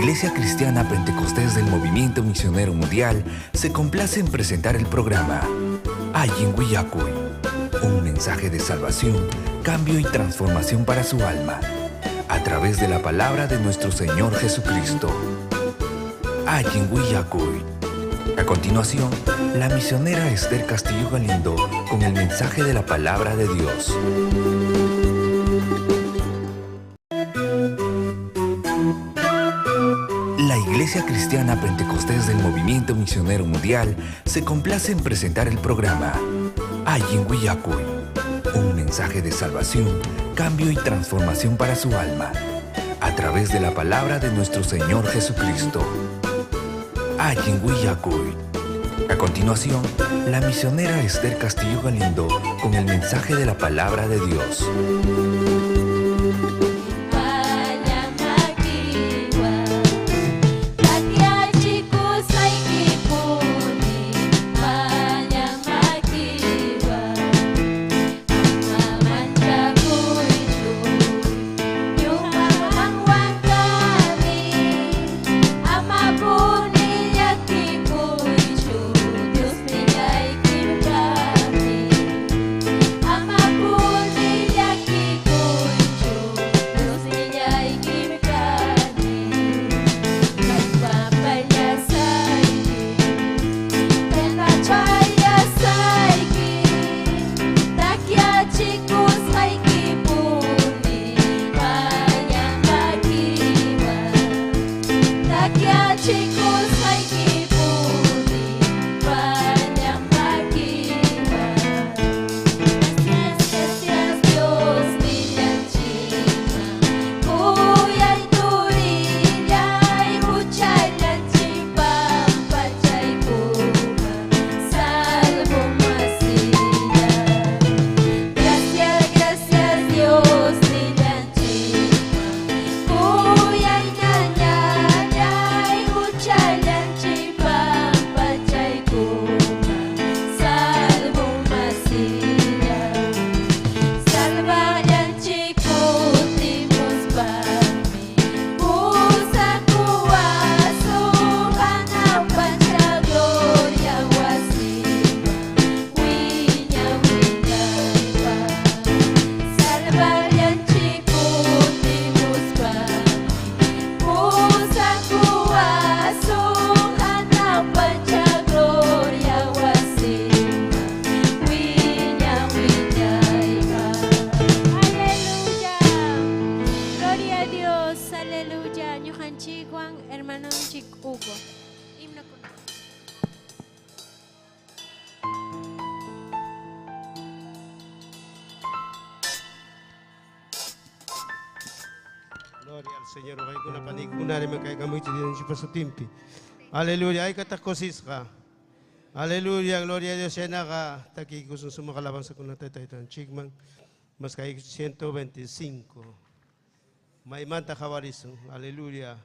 Iglesia Cristiana Pentecostés del Movimiento Misionero Mundial se complace en presentar el programa Allin Willakuy, un mensaje de salvación, cambio y transformación para su alma, a través de la palabra de nuestro Señor Jesucristo. Allin Willakuy. A continuación, la misionera Esther Castillo Galindo con el mensaje de la palabra de Dios. La Iglesia Cristiana Pentecostés del Movimiento Misionero Mundial se complace en presentar el programa Allin Willakuy, un mensaje de salvación, cambio y transformación para su alma, a través de la palabra de nuestro Señor Jesucristo. Allin Willakuy. A continuación, la misionera Esther Castillo Galindo con el mensaje de la palabra de Dios. Aleluya, ay katakosisqa. Aleluya, gloria a Dios. Yanaqa takiykusun sumaq alabanzakunata taytanchikman. Mas kay 125. Maymanta qhawarisun. Aleluya.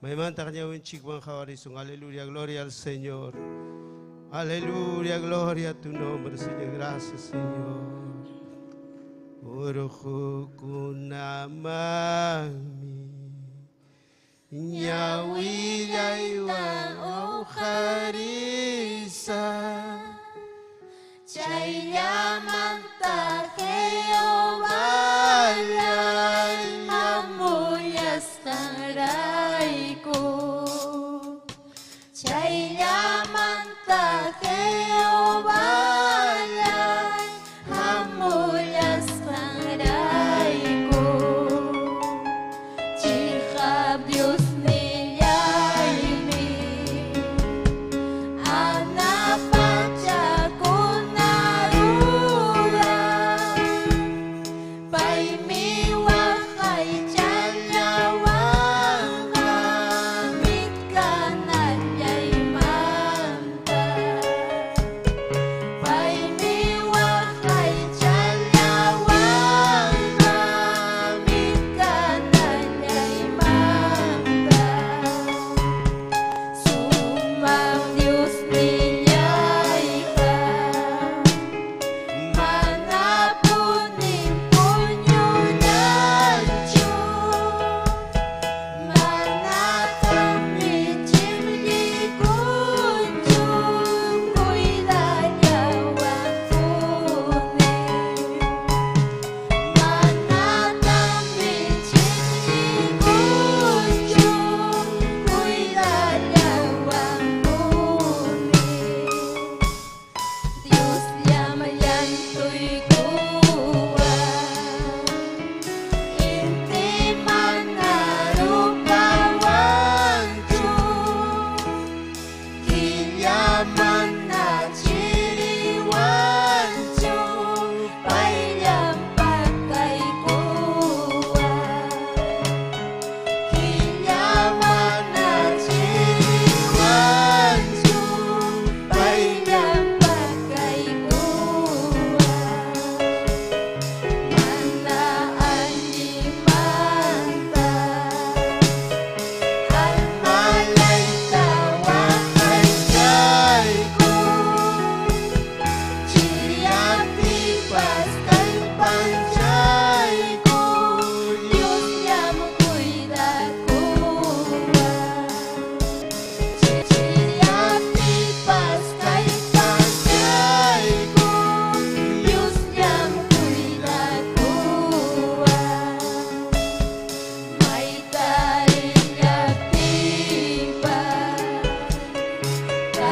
Maymanta ñawinchikwan qhawarisun. Aleluya, gloria al Señor. Aleluya, gloria a tu nombre, Señor. Gracias, Señor. Urqukunamami ñawillaywan uqharisa chayllamanta Jehovallay hamullasqanrayku chayllamanta Jehovallay hamullasqanrayku chiqap Diosnillaymi ana pachakuna ruran paymi waqaychallawanqa mitkanallaymanmi.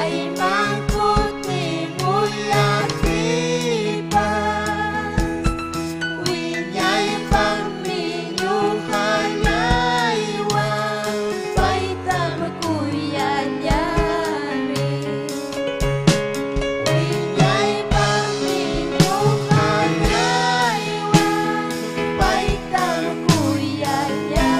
Kayman kutimullaqpipas Wiñaypaqmi ñuqallaywan paytam kuyallani. Wiñaypaqmi ñuqallaywan paytam kuyallani.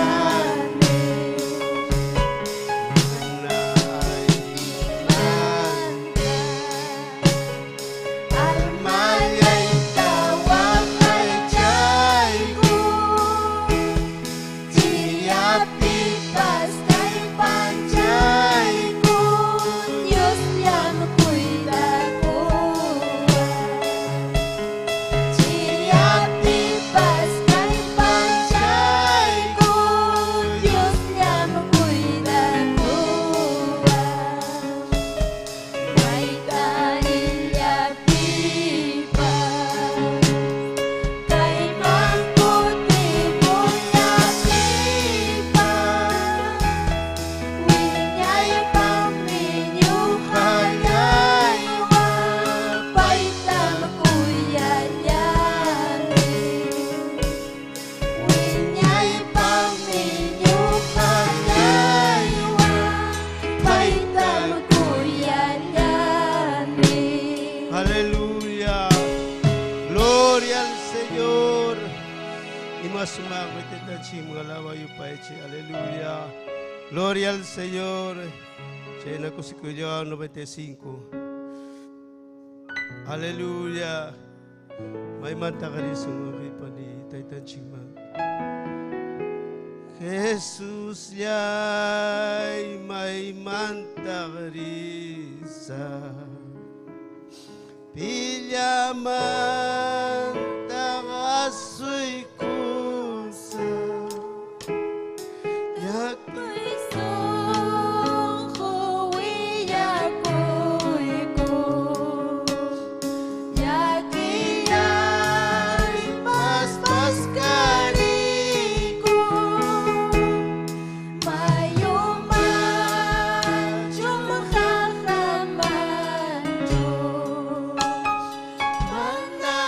Almallayta waqaychayku, chiriapipas kallpanchayku, Diosllam cuidakuwan. Chiriapipas kallpanchayku, Diosllam cuidakuwan. Maytarillapipas kayman kutimullaqpipas wiñaypaqmi ñuqallaywan paytam kuyallani. Wiñaypaqmi ñuqallaywan paytam kuyallani. Aleluya. Gloria al Señor. Y más Aleluya. Gloria al Señor. Chena Kusikuyo 95. Aleluya. May manta karisung ni Taytan Chima. Jesus yay may manta karisa. Pillaman tagasoy kusa. Yak Sunqu willakuyku, llakiyay paspaskariyku, mayuman chumqaqamanchu, mana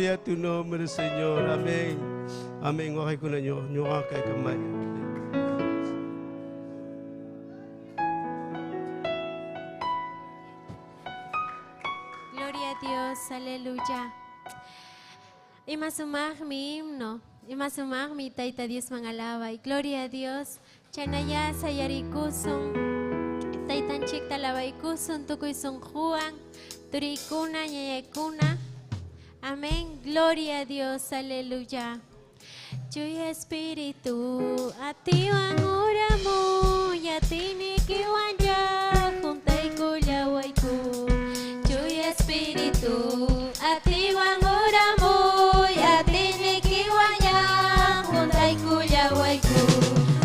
Gloria a tu nombre, Señor. Amén. Amén. Gloria a Dios, aleluya. Imasumaqmi himno, imasumaqmi Tayta Diosman alabay. Gloria a Dios. Chanaya sayarikusun, Taytanchikta alabaykusun, tukuy sunquwan, turikuna, ñañaykuna. Amén. Gloria a Dios, aleluya. Chuya Espíritu, atiwan uramuy, atinikiwan ya, juntaykullawayku. Chuya Espíritu, atiwan uramuy, atinikiwan ya, juntaykullawayku.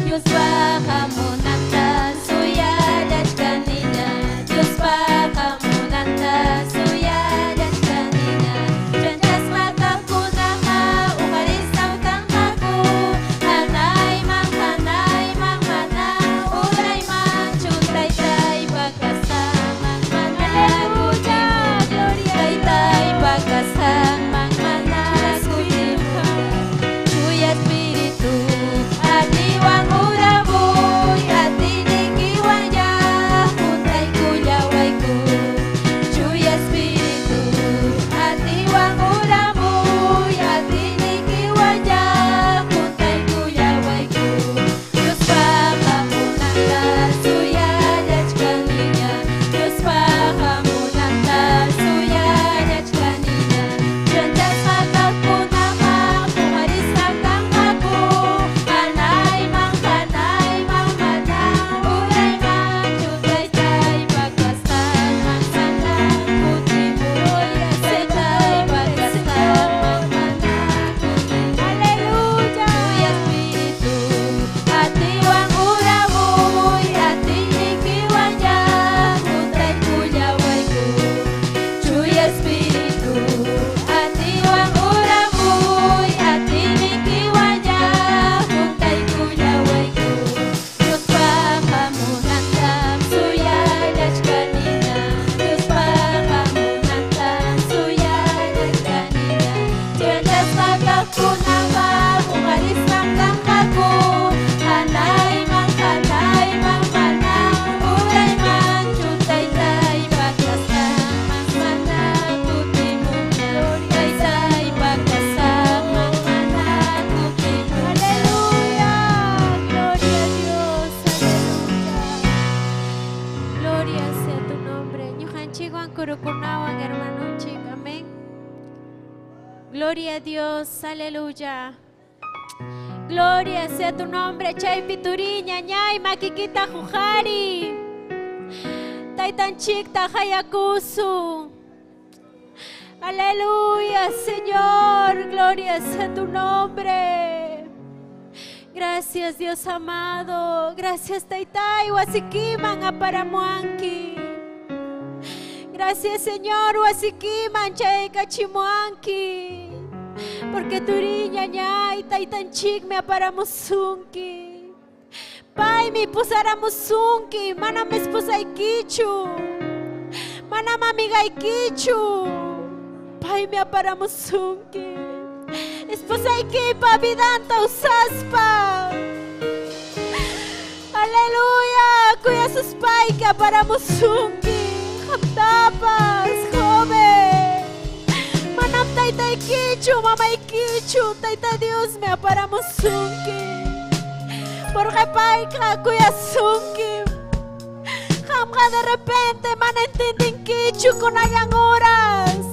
Diospa hamunanta suyallachkaniña, Diospa hamunanta suyallachkaniña. Chanchasqa kaqkunaqa uqarisqam kanqaku, hanayman, hanayman, mana uraymanchu, Taytaypa kasqanman mana kutimuña, Taytaypa kasqanman mana kutimuña. Chuya Espíritu, atiwan uramuy, atinikiwan ya, juntaykullawayku. Chuya Espíritu, atiwan uramuy, atinikiwan ya, juntaykullawayku. Diospa hamunanta suyallachkaniña, Diospa hamunanta suyallachkaniña. Chanchasqa kaqkunaqa uqarisqam kanqaku, hanayman, hanayman, mana uraymanchu, Taytaypa kasqanman mana kutimuña, Taytaypa kasqanman mana kutimuña. Aleluya. Chuya Espíritu, atiwan uramuy, atinikiwan ya, juntaykullawayku. Chuya Espíritu, atiwan uramuy, atinikiwan ya, juntaykullawayku. Diospa hamunantam suyallachkaniña, Diospa hamunantam suyallachkaniña. Chanchasqa kaqkunaqa uqarisqam kanqaku, hanayman, hanayman, mana uraymanchu, Taytaypa kasqanman mana kutimuña, Taytaypa kasqanman mana kutimuña. Aleluya. Gloria a Dios. Aleluya. Gloria sea tu nombre. Ñuqanchikwan kurukunawan hermanunchik. Amén. Gloria a Dios. Aleluya. Gloria sea tu nombre. Chaypi turiña, ñay, makikita jujari. Taytanchikta hayakusu. Aleluya, Señor. Gloria sea tu nombre. Gracias, Dios amado. Gracias, Taytay. Wasikiman aparamuanki. Gracias, Señor. Wasikiman chaykachimuanki. Porque turiña ñay, taytanchikmi aparamusunki. Paymi pusaramusunki, manam esposaykichu. Manam amigaykichu. Paymi aparamusunki. Esposaykipa vidanta usaspa. Aleluya, kuyasuspayki aparamusunki. Qamtapas, joven. Manam taytaykichu, mamaykichu, Tayta Diosmi aparamusunki. Porque payqa kuyasunki. Qamqa de repente mana entendinkichu kunallan horas.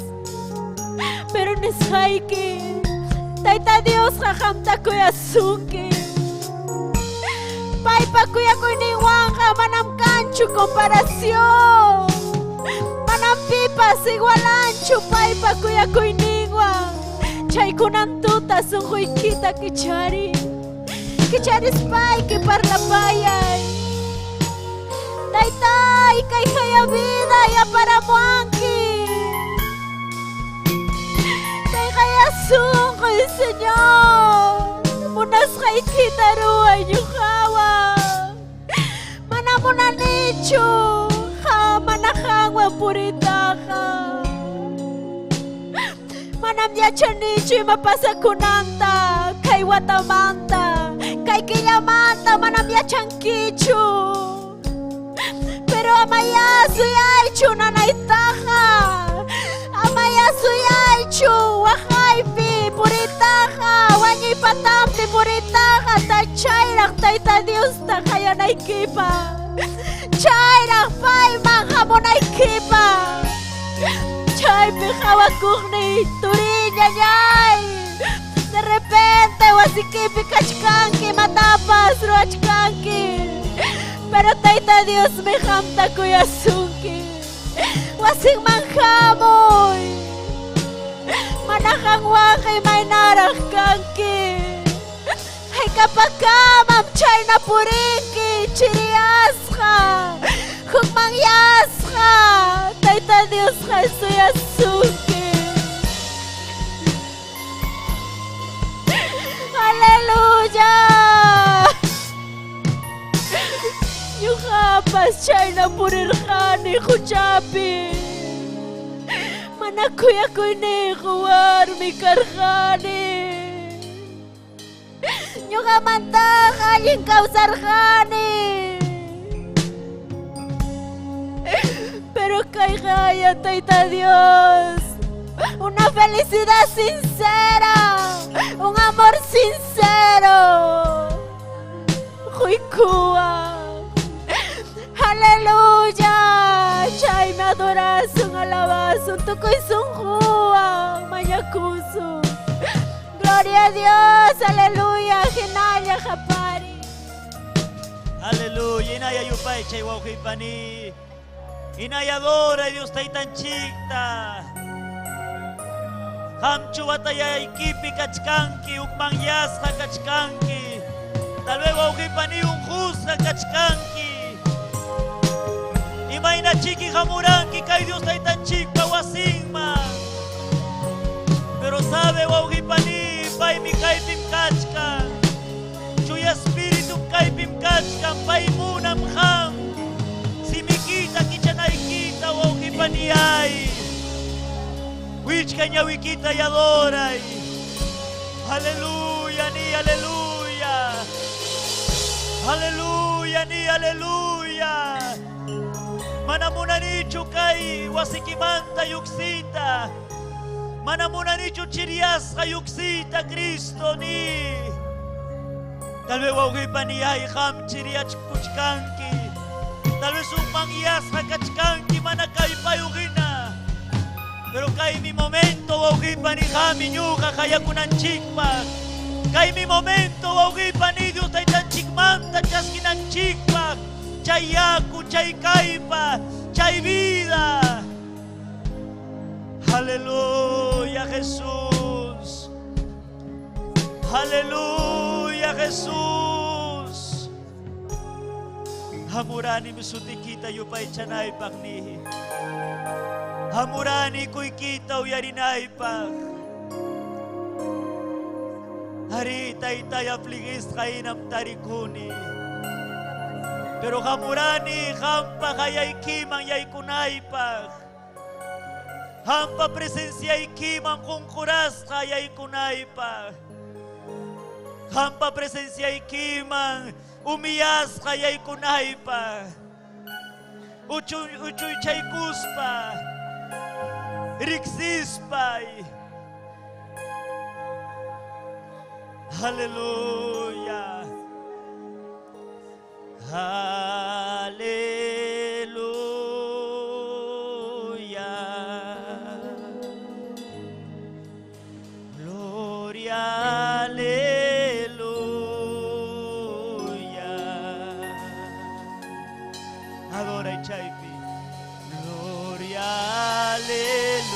Pero nisqayki, Tayta Diosqa qamta kuyasunki. Paypa kuyakuyninwanqa manam kanchu comparación. Manam pipas igualanchu paypa kuyakuyninwan. Chaykunan tuta sunquykita kichari. Kicharispayki parlapayay. Taytay, kay haya vida aparamuanki. Kay sunquy, Señor. Munasqaykita ruway ñuqawan. Mana munanichu, ha mana qanwan puritaqa. Manam Yachanichu ima pasakunanta, kay watamanta, kay killamanta manam yachankichu. Pero amaya suyaychu nanaytaqa, amaya suyaychu waqaypi puritaqa, wañuy patampi puritaqa, chayraq Tayta Diosta qayanaykipaq, chayraq payman hamunaykipaq. Chaypi hawakuqniy turiñañay, de repente wasikipi kachkanki, imatapas ruwachkanki, pero Tayta Diosmi qamta kuyasunki. Wasinman hamuy, mana qanwanqa imaynaraq kanki. Haykapakamam chayna purinki, chiriyasqa, hukmanyasqa, Tayta Diosqa suyasunki. Aleluya. Ñuqapas chayna purirqani huchapi. Mana kuyakuyniyuq warmi karqani. Ñuqamantaqa allin kawsarqani. Pero kayqaya Tayta Dios, una felicidad sincera, un amor sincero. Quykuwan. Aleluya. Chaymi adorasun, alabasun, tukuy sunquwan mañakusun. Gloria a Dios, aleluya, hinalla qapari. Aleluya, inaya yupay chay wawqipani. Inaya adora Dios taytanchikta. Qamchu watayaykipi kachkanki, hukmanyasqa kachkanki. Tal vez wawqipani unqusqa kachkanki. Imayna chiki hamuranki kay Dios taytanchikpa wasinman. Pero sabe wawqipani, paymi kaypim kachkan. Chuya espíritu kaypim kachkan, paymunam qam. Simikita kichanaykita wawqipani ay. Wichka ñawikita y adoray. Aleluya ni aleluya. Aleluya ni aleluya. Manamunanichu kay wasikimanta yuksita. Manamunanichu chiriasqa yuksita Cristo ni. Tal vez wawqipani ay qam chiriachkuchkanki. Tal vez umanyasqa kachkanki mana kallpayuqhina. Pero kay mi momento wawqipani qami ñuqa qayakunanchikpaq. Kay mi momento wawqipani Dios taytanchikmanta chaskinanchikpaq. Chay yaku, chay kallpa, chay vida. Aleluya Jesús. Aleluya Jesús. Hamurani misutikita yupaychanaypaq ni. Hamurani kuykita uyarinaypaq. Ari taytay afligisqa hinam tarikuni. Pero hamurani hampa hayaykiman yaykunaypaq. Hampa presenciaykiman qunqurasqa yaykunaypaq. Hampa presenciaykiman humillasqa yaykunaypaq. Uchuychaykuspa riqsispay. Aleluya. Aleluya. Gloria, aleluya. Adora y chaypi. Gloria, aleluya.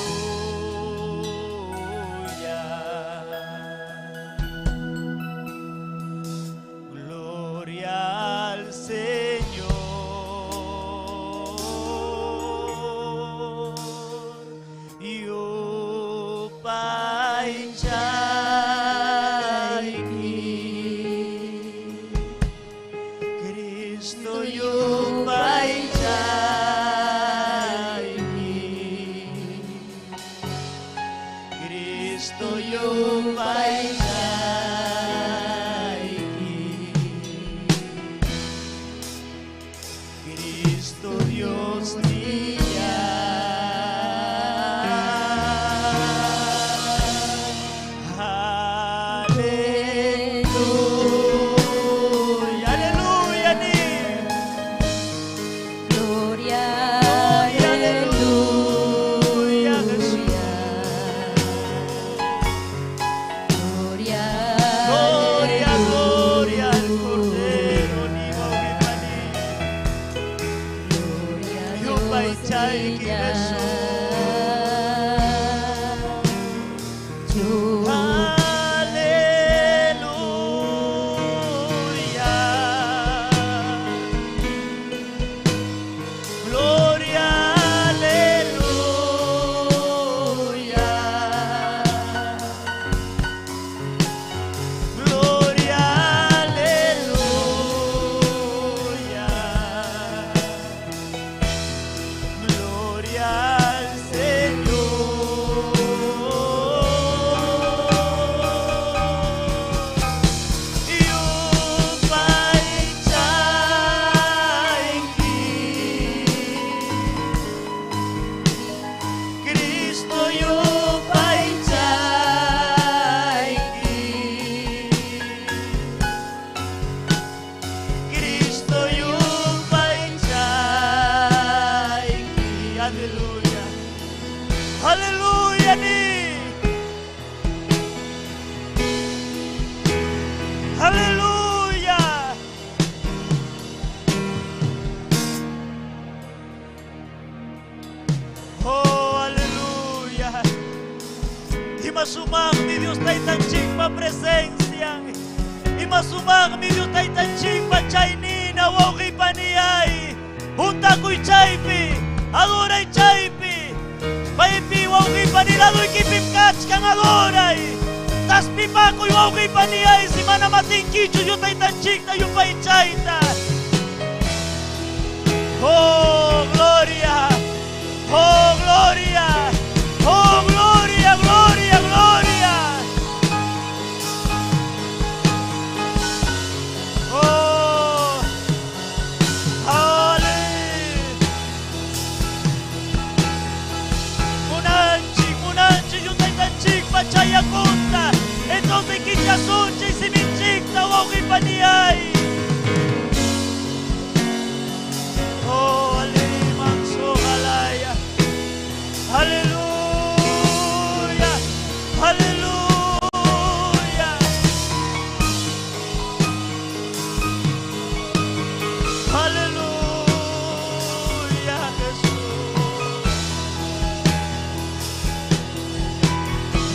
Gloria al Señor. Yupaychayki. Cristo yupaychayki. Ima sumaqmi Dios Taytanchikpa presencian. Ima sumaqmi Dios Taytanchikpa chaynina wawqipaniyay. Juntakuy chaypi, adoray chaypi. Paypi wawqipani laduykipim kachkan adoray. Taspipakuy wawqipaniyay si mana matinkichu Dios Taytanchikta yupaychayta. Oh, gloria. Oh, gloria. Oh, gloria, gloria, gloria. Oh, ale. Munanchik, munanchik, yutaytanchik, pachayakunta. Entonces kichasunchik, siminchikta, wawqipaniyay. Oh, alimanso galaya. Aleluya. Aleluya. Aleluya, Jesús.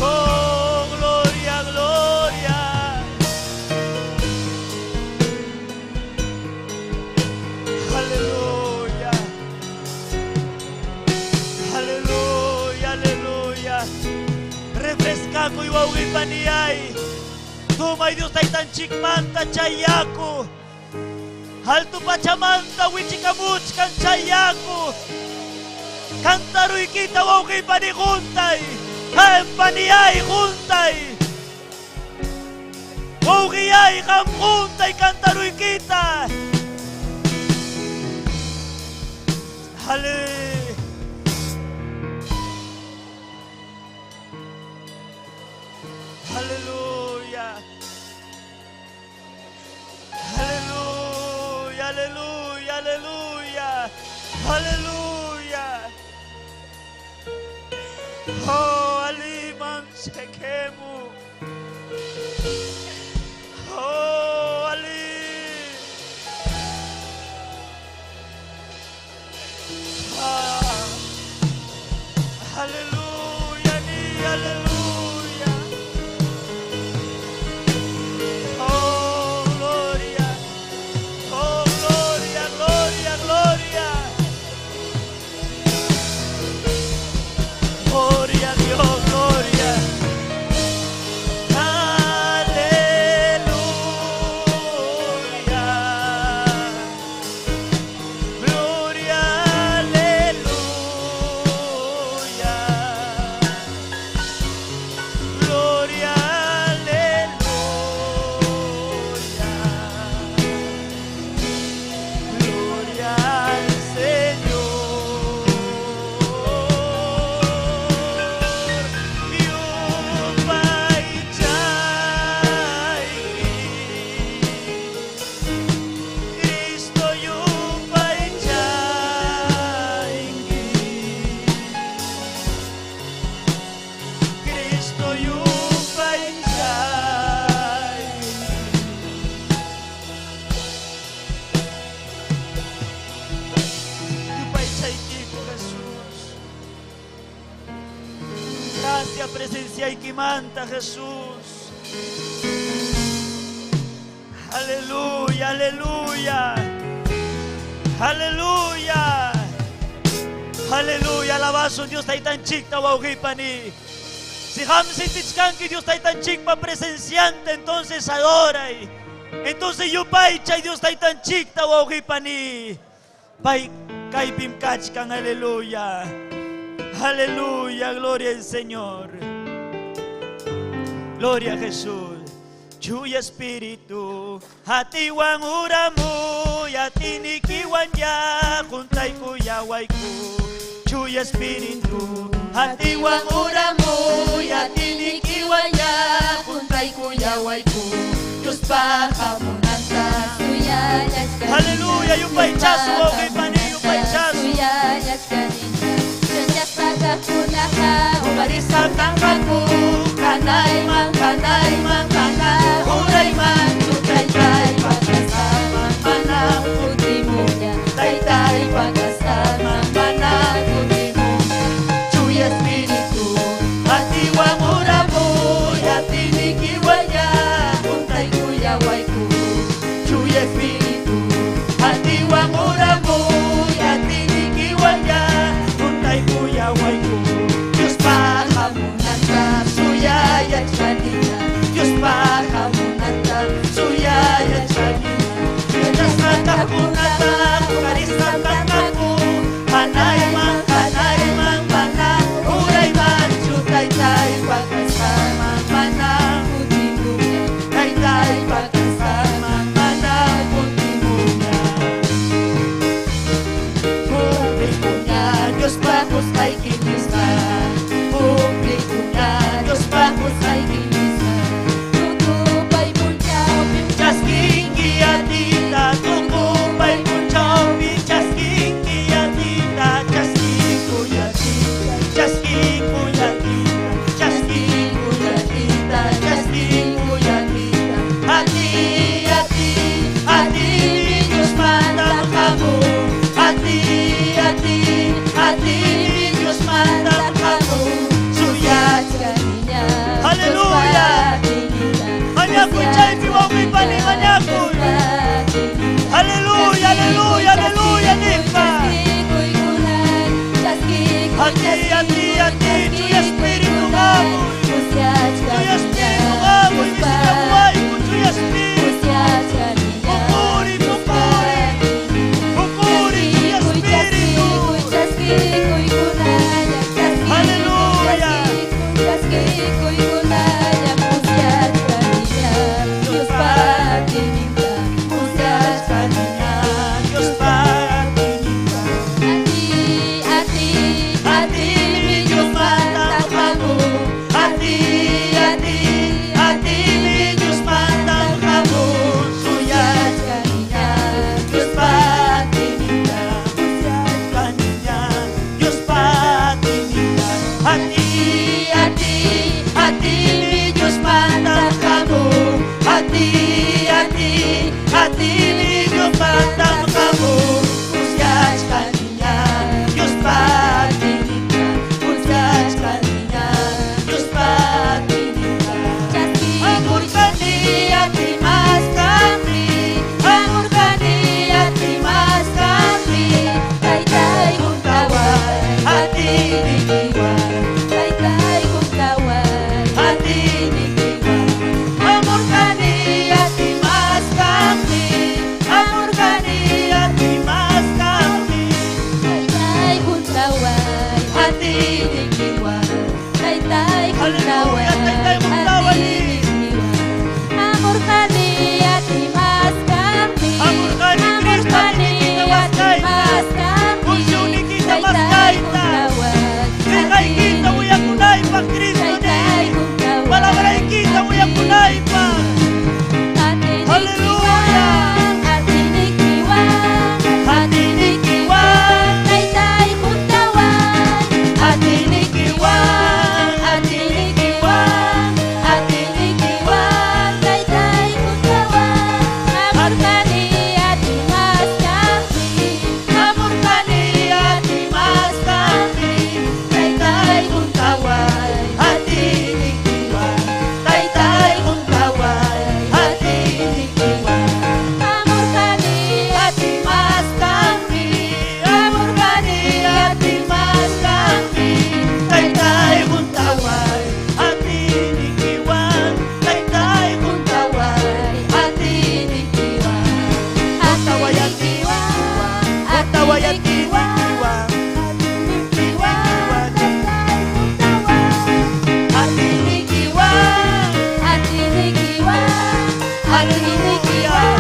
Oh, gloria, gloria. Aleluya. Aleluya, aleluya. Refrescakuy wawqipaniyay. Tumay Dios taytanchikmanta chayaku. Alto pachamanta wichikamuchkan chayaku. Kantaruykita wawqipani juntay. Hampaniyay juntay. Wawqiyay qam juntay kantaruykita. Ale. Aleluya. Aleluya, aleluya, aleluya. Aleluya. Oh, aliman shekemu. Oh, Ali. Ah. Aleluya, ni aleluya. Oh, gloria. Oh, gloria, gloria, gloria. Gloria a Dios, gloria. Aleluya. Gloria, aleluya. Gloria, aleluya. Gloria al Señor. Yupaychayki. Cristo yupaychayki. Cristo yupaychayki. Yupaychaykiku Jesús. Gracias presenciaykimanta Jesús. Aleluya, aleluya. Aleluya. Aleluya, alabazo Dios taytanchikta wawqipani. Si qam sintichkanki Dios taytanchikpa presenciante, entonces adoray. Entonces yupaychay Dios taytanchikta wawqipani. Pay kaypim kachkan, aleluya. Aleluya, gloria al Señor. Gloria a Jesús. Chuya Espíritu, atiwan uramu, atinikiwan ya, juntayku yawayku. Chuya Espíritu, atiwan uramu, atinikiwan ya, juntayku yawayku. Dios pajamunanta. Aleluya, yupaychasu, wawqipani, yupaychasu. Uparisqa kanqaku, kanayman, kanayman, kanay, urayman, tutaytaypa kasqanman, mana kutimuña, taytaypa kasqanman, mana kutimuña. Chuya Espíritu, atiwan uramu, A ti, a ti, a ti mi Dios manda hamun. A ti, a ti, a ti mi Dios manda hamun. Suyachkaniña. Aleluya. Mañakuy chaypi wawqipani mañakuy. Aleluya, aleluya, aleluya, nispa. A ti, a ti, a ti, Chuya Espíritu hamuy. Chuya Espíritu hamuy, visitamuwayku, Chuya Espíritu. Pukuri, pukuri, pukuri, Chuya Espíritu. Aleluya. Dios patininta. A ti, A ti mi Dios manda hamun. A ti, a ti, a ti mi Dios manda hamun. Suyachkaniña, Dios patininta. Suyachkaniña, Dios patininta. A ti, a ti, a ti mi Dios manda hamun. A ti, a ti, a ti mi Dios manda hamun. Suyachkaniña, Dios patininta. Suyachkaniña, Dios patininta. Amurkani ati maskampi, amurkani ati maskampi, Taytay kuntaway ati nikiwan, Taytay kuntaway ati nikiwan. Amurkani ati maskampi, amurkani ati maskampi, Taytay kuntaway ati nikiwan. Taytay kuntaway Aleluya, taytay kuntaway. Amurkani ati maskampi Amurkani, Cristo, atinikita maskayta. Unsyunikita maskayta. Riqaykita willakunaypaq Cristo ni. Palabraykita willakunaypaq. Aleluya. Atinikiwan, Taytay kuntaway atinikiwan, atinikiwan, atinikiwan. Taytay kuntaway Amurkani ati maskampi Amurkani ati maskampi, taytay kuntaway, atinikiwan, taytay kuntaway, atinikiwan. Amurkani Ati maskampi, amurkani ati maskampi, taytay kuntaway, atinikiwan, taytay kuntaway, atinikiwan. Kuntaway atinikiwan, kuntaway atinikiwan, atinikiwan, atinikiwan. Atinikiwan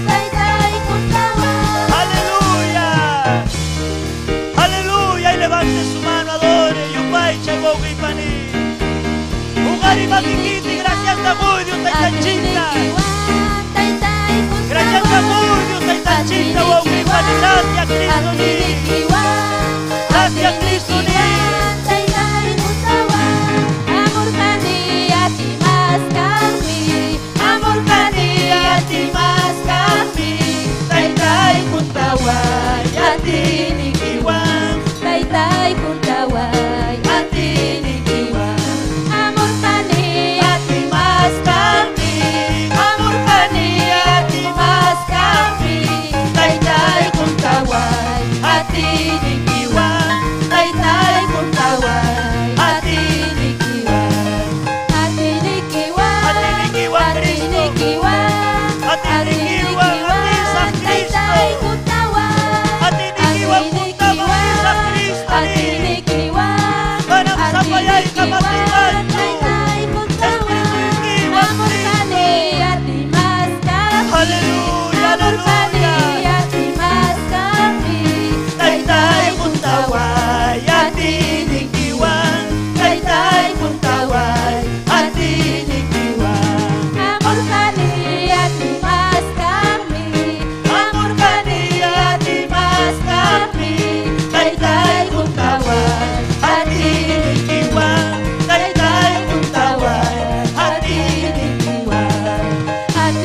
Taytay kuntaway Aleluya. Aleluya. Y levante su mano, adore. Yupaychay wawqipani. Uqari makikiti, gracias a Dios taytanchikta. Gracias a Dios taytanchikta wawqipani. Gracias Cristo ni. Gracias Cristo ni. Amurkani ati maskampi Amurkani ati maskampi. Taytay kuntaway atinikiwan. Taytay kuntaway Atinikiwan. Amurkani Ati maskampi, amurkani ati maskampi, taytay kuntaway, atinikiwan, taytay.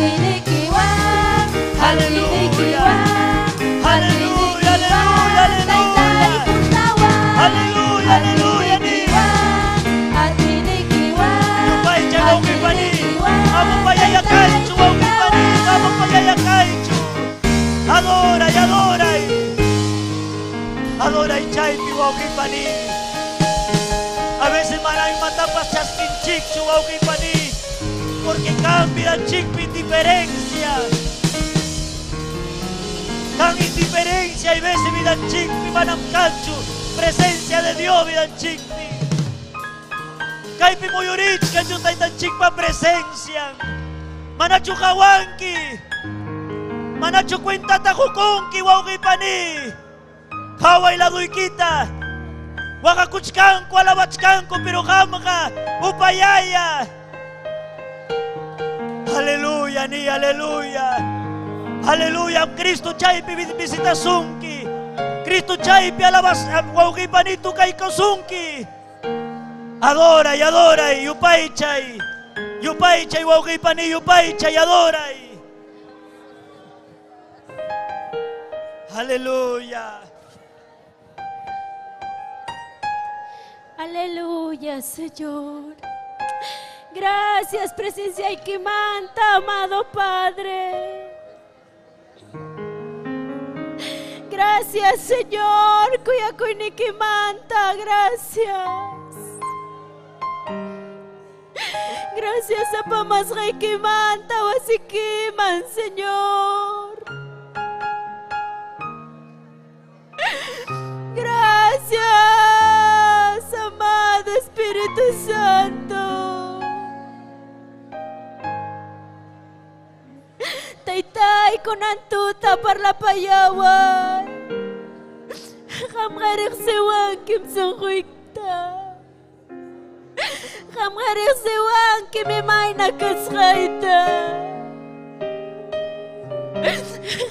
Atiynikiwan, Aleluya. atiynikiwan, Aleluya, aleluya, atiynikiwan, Taytay aleluya. juntawan, Aleluya, aleluya, ni. atiynikiwan, atiynikiwan, Yupaychay wawqipani. atiynikiwan, Amo Taytay payayakaychu wawqipani. juntawan. Amo payayakaychu. Adora y adora. Adora y chaypi wawqipani. A veces manay matapas chaskinchikchu wawqipani. Porque cambia chikpi indiferencia. Tan indiferencia y veces vida chikpi manam kanchu. Presencia de Dios vida chikpi. Kaypi muyurichkan taytanchikpa presencia. Manachu qawanki. Manachu cuentata qukunki wawqipani. Qhaway laduykita. Waqakuchkanku alabachkanku pero qamqa upayaya. Aleluya ni aleluya. Aleluya, Cristo chaypi visitasunki. Cristo chaypi alabas wawqipani tukaykusunki. Adora y adora y yupaychay. Yupaychay wawqipani yupaychay adora. Aleluya. Aleluya, Señor. Gracias, presencia y manta, amado Padre. Gracias, Señor. Manta, gracias. Gracias a Pamasqaykimanta, wasikiman, Señor. Gracias, amado Espíritu Santo. Taytay kunantuta parlapayaway. Qamqa riqsiwankim sunquyta. Qamqa riqsiwankim imayna kasqayta.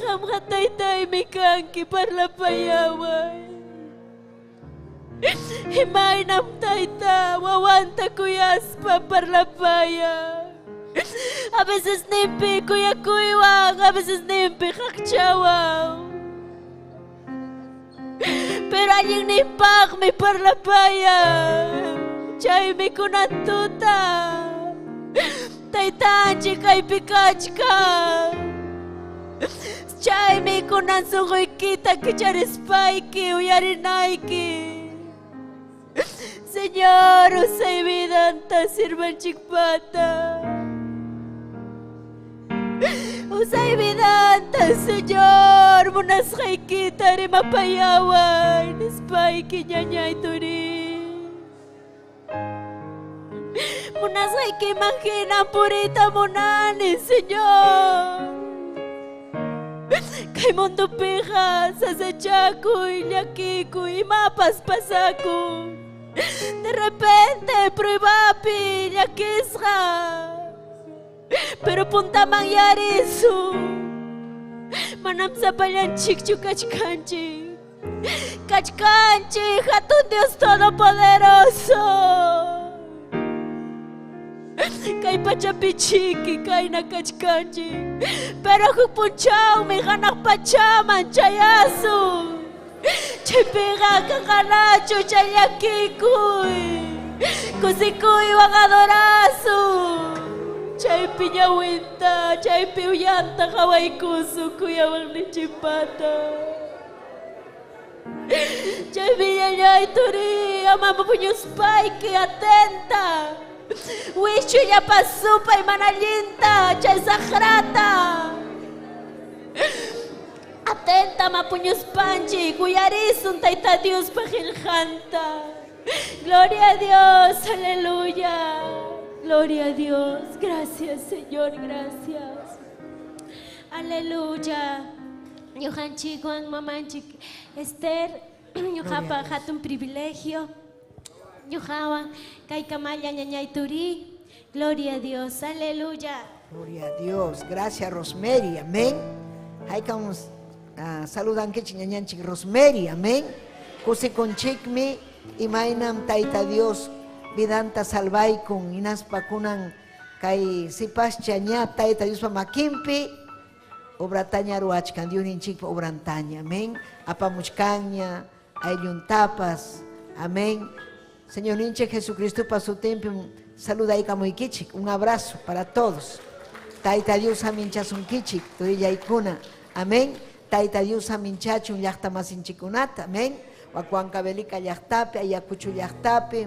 Qamqa taytaymi kanki parlapayaway. Imaynam tayta wawanta kuyaspa parlapaya. A veces nimpi kuyakuywan, a veces nimpi qaqchawan. Pero allinninpaqmi parlapaya. Chaymi kunantuta. Taytanchik kaypi kachkan. Chaymi kunan sunquykita kicharispayki uyarinayki. Señor, usay vidanta sirvanchikpata. Usay vidanta, Señor, munasqaykita rimapayaway, nispayki ñañay turi. Munasqaykiman hina puriyta munani, Señor. Kay mundopiqa sasachakuy, llakikuy, imapas pasakun. De repente pruebapi llakisqa. Pero puntaman yarisun. Manam sapallanchikchu kachkanchik. Kachkanchik, hatun Dios Todopoderoso. Kay pachapichiki, kayna kachkanchik. Pero huk punchawmi hanaq pachaman chayasun. Chaypiqa kanqanachu chay llakikuy. Kusikuywan adorasun. Chaypi ñawinta, chaypi uyanta qhawaykusun kuyawaqninchikpata. Chaypi ñañay turi, ama puñuspayki atenta. Wischullapa supay mana allinta, chay saqrata. Atenta mapuñuspanchik, uyarisun Tayta Diospa qillqanta. Gloria a Dios, aleluya. Gloria a Dios, gracias Señor, gracias. Aleluya. Ñuqanchikwan mamanchik Esther, ñuqapa hatun privilegio. Ñuqawan kaykamalla ñañay turi. Gloria a Dios, aleluya. Gloria a Dios. Gracias, Rosemary. Amén. Haykam saludankichik ñañanchik Rosemary. Amén. Kusikunchikmi imaynam Tayta Dios vidanta salvaykun hinaspa kunan Kay sipascha ña Tayta Diospa makinpi obrataña ruwachkan, Diosninchikpa obrantaña. Amén. Apamuchkanña aylluntapas. Amén. Señorninchik Jesucristopa sutinpim saludaykamuykichik. Un abrazo para todos. Tayta Dios saminchasunkichik, turillaykuna. Amén. Tayta Dios saminchachun llaqtamasinchikunata. Amén. Huancavelika llaqtapi, Ayacucho llaqtapi,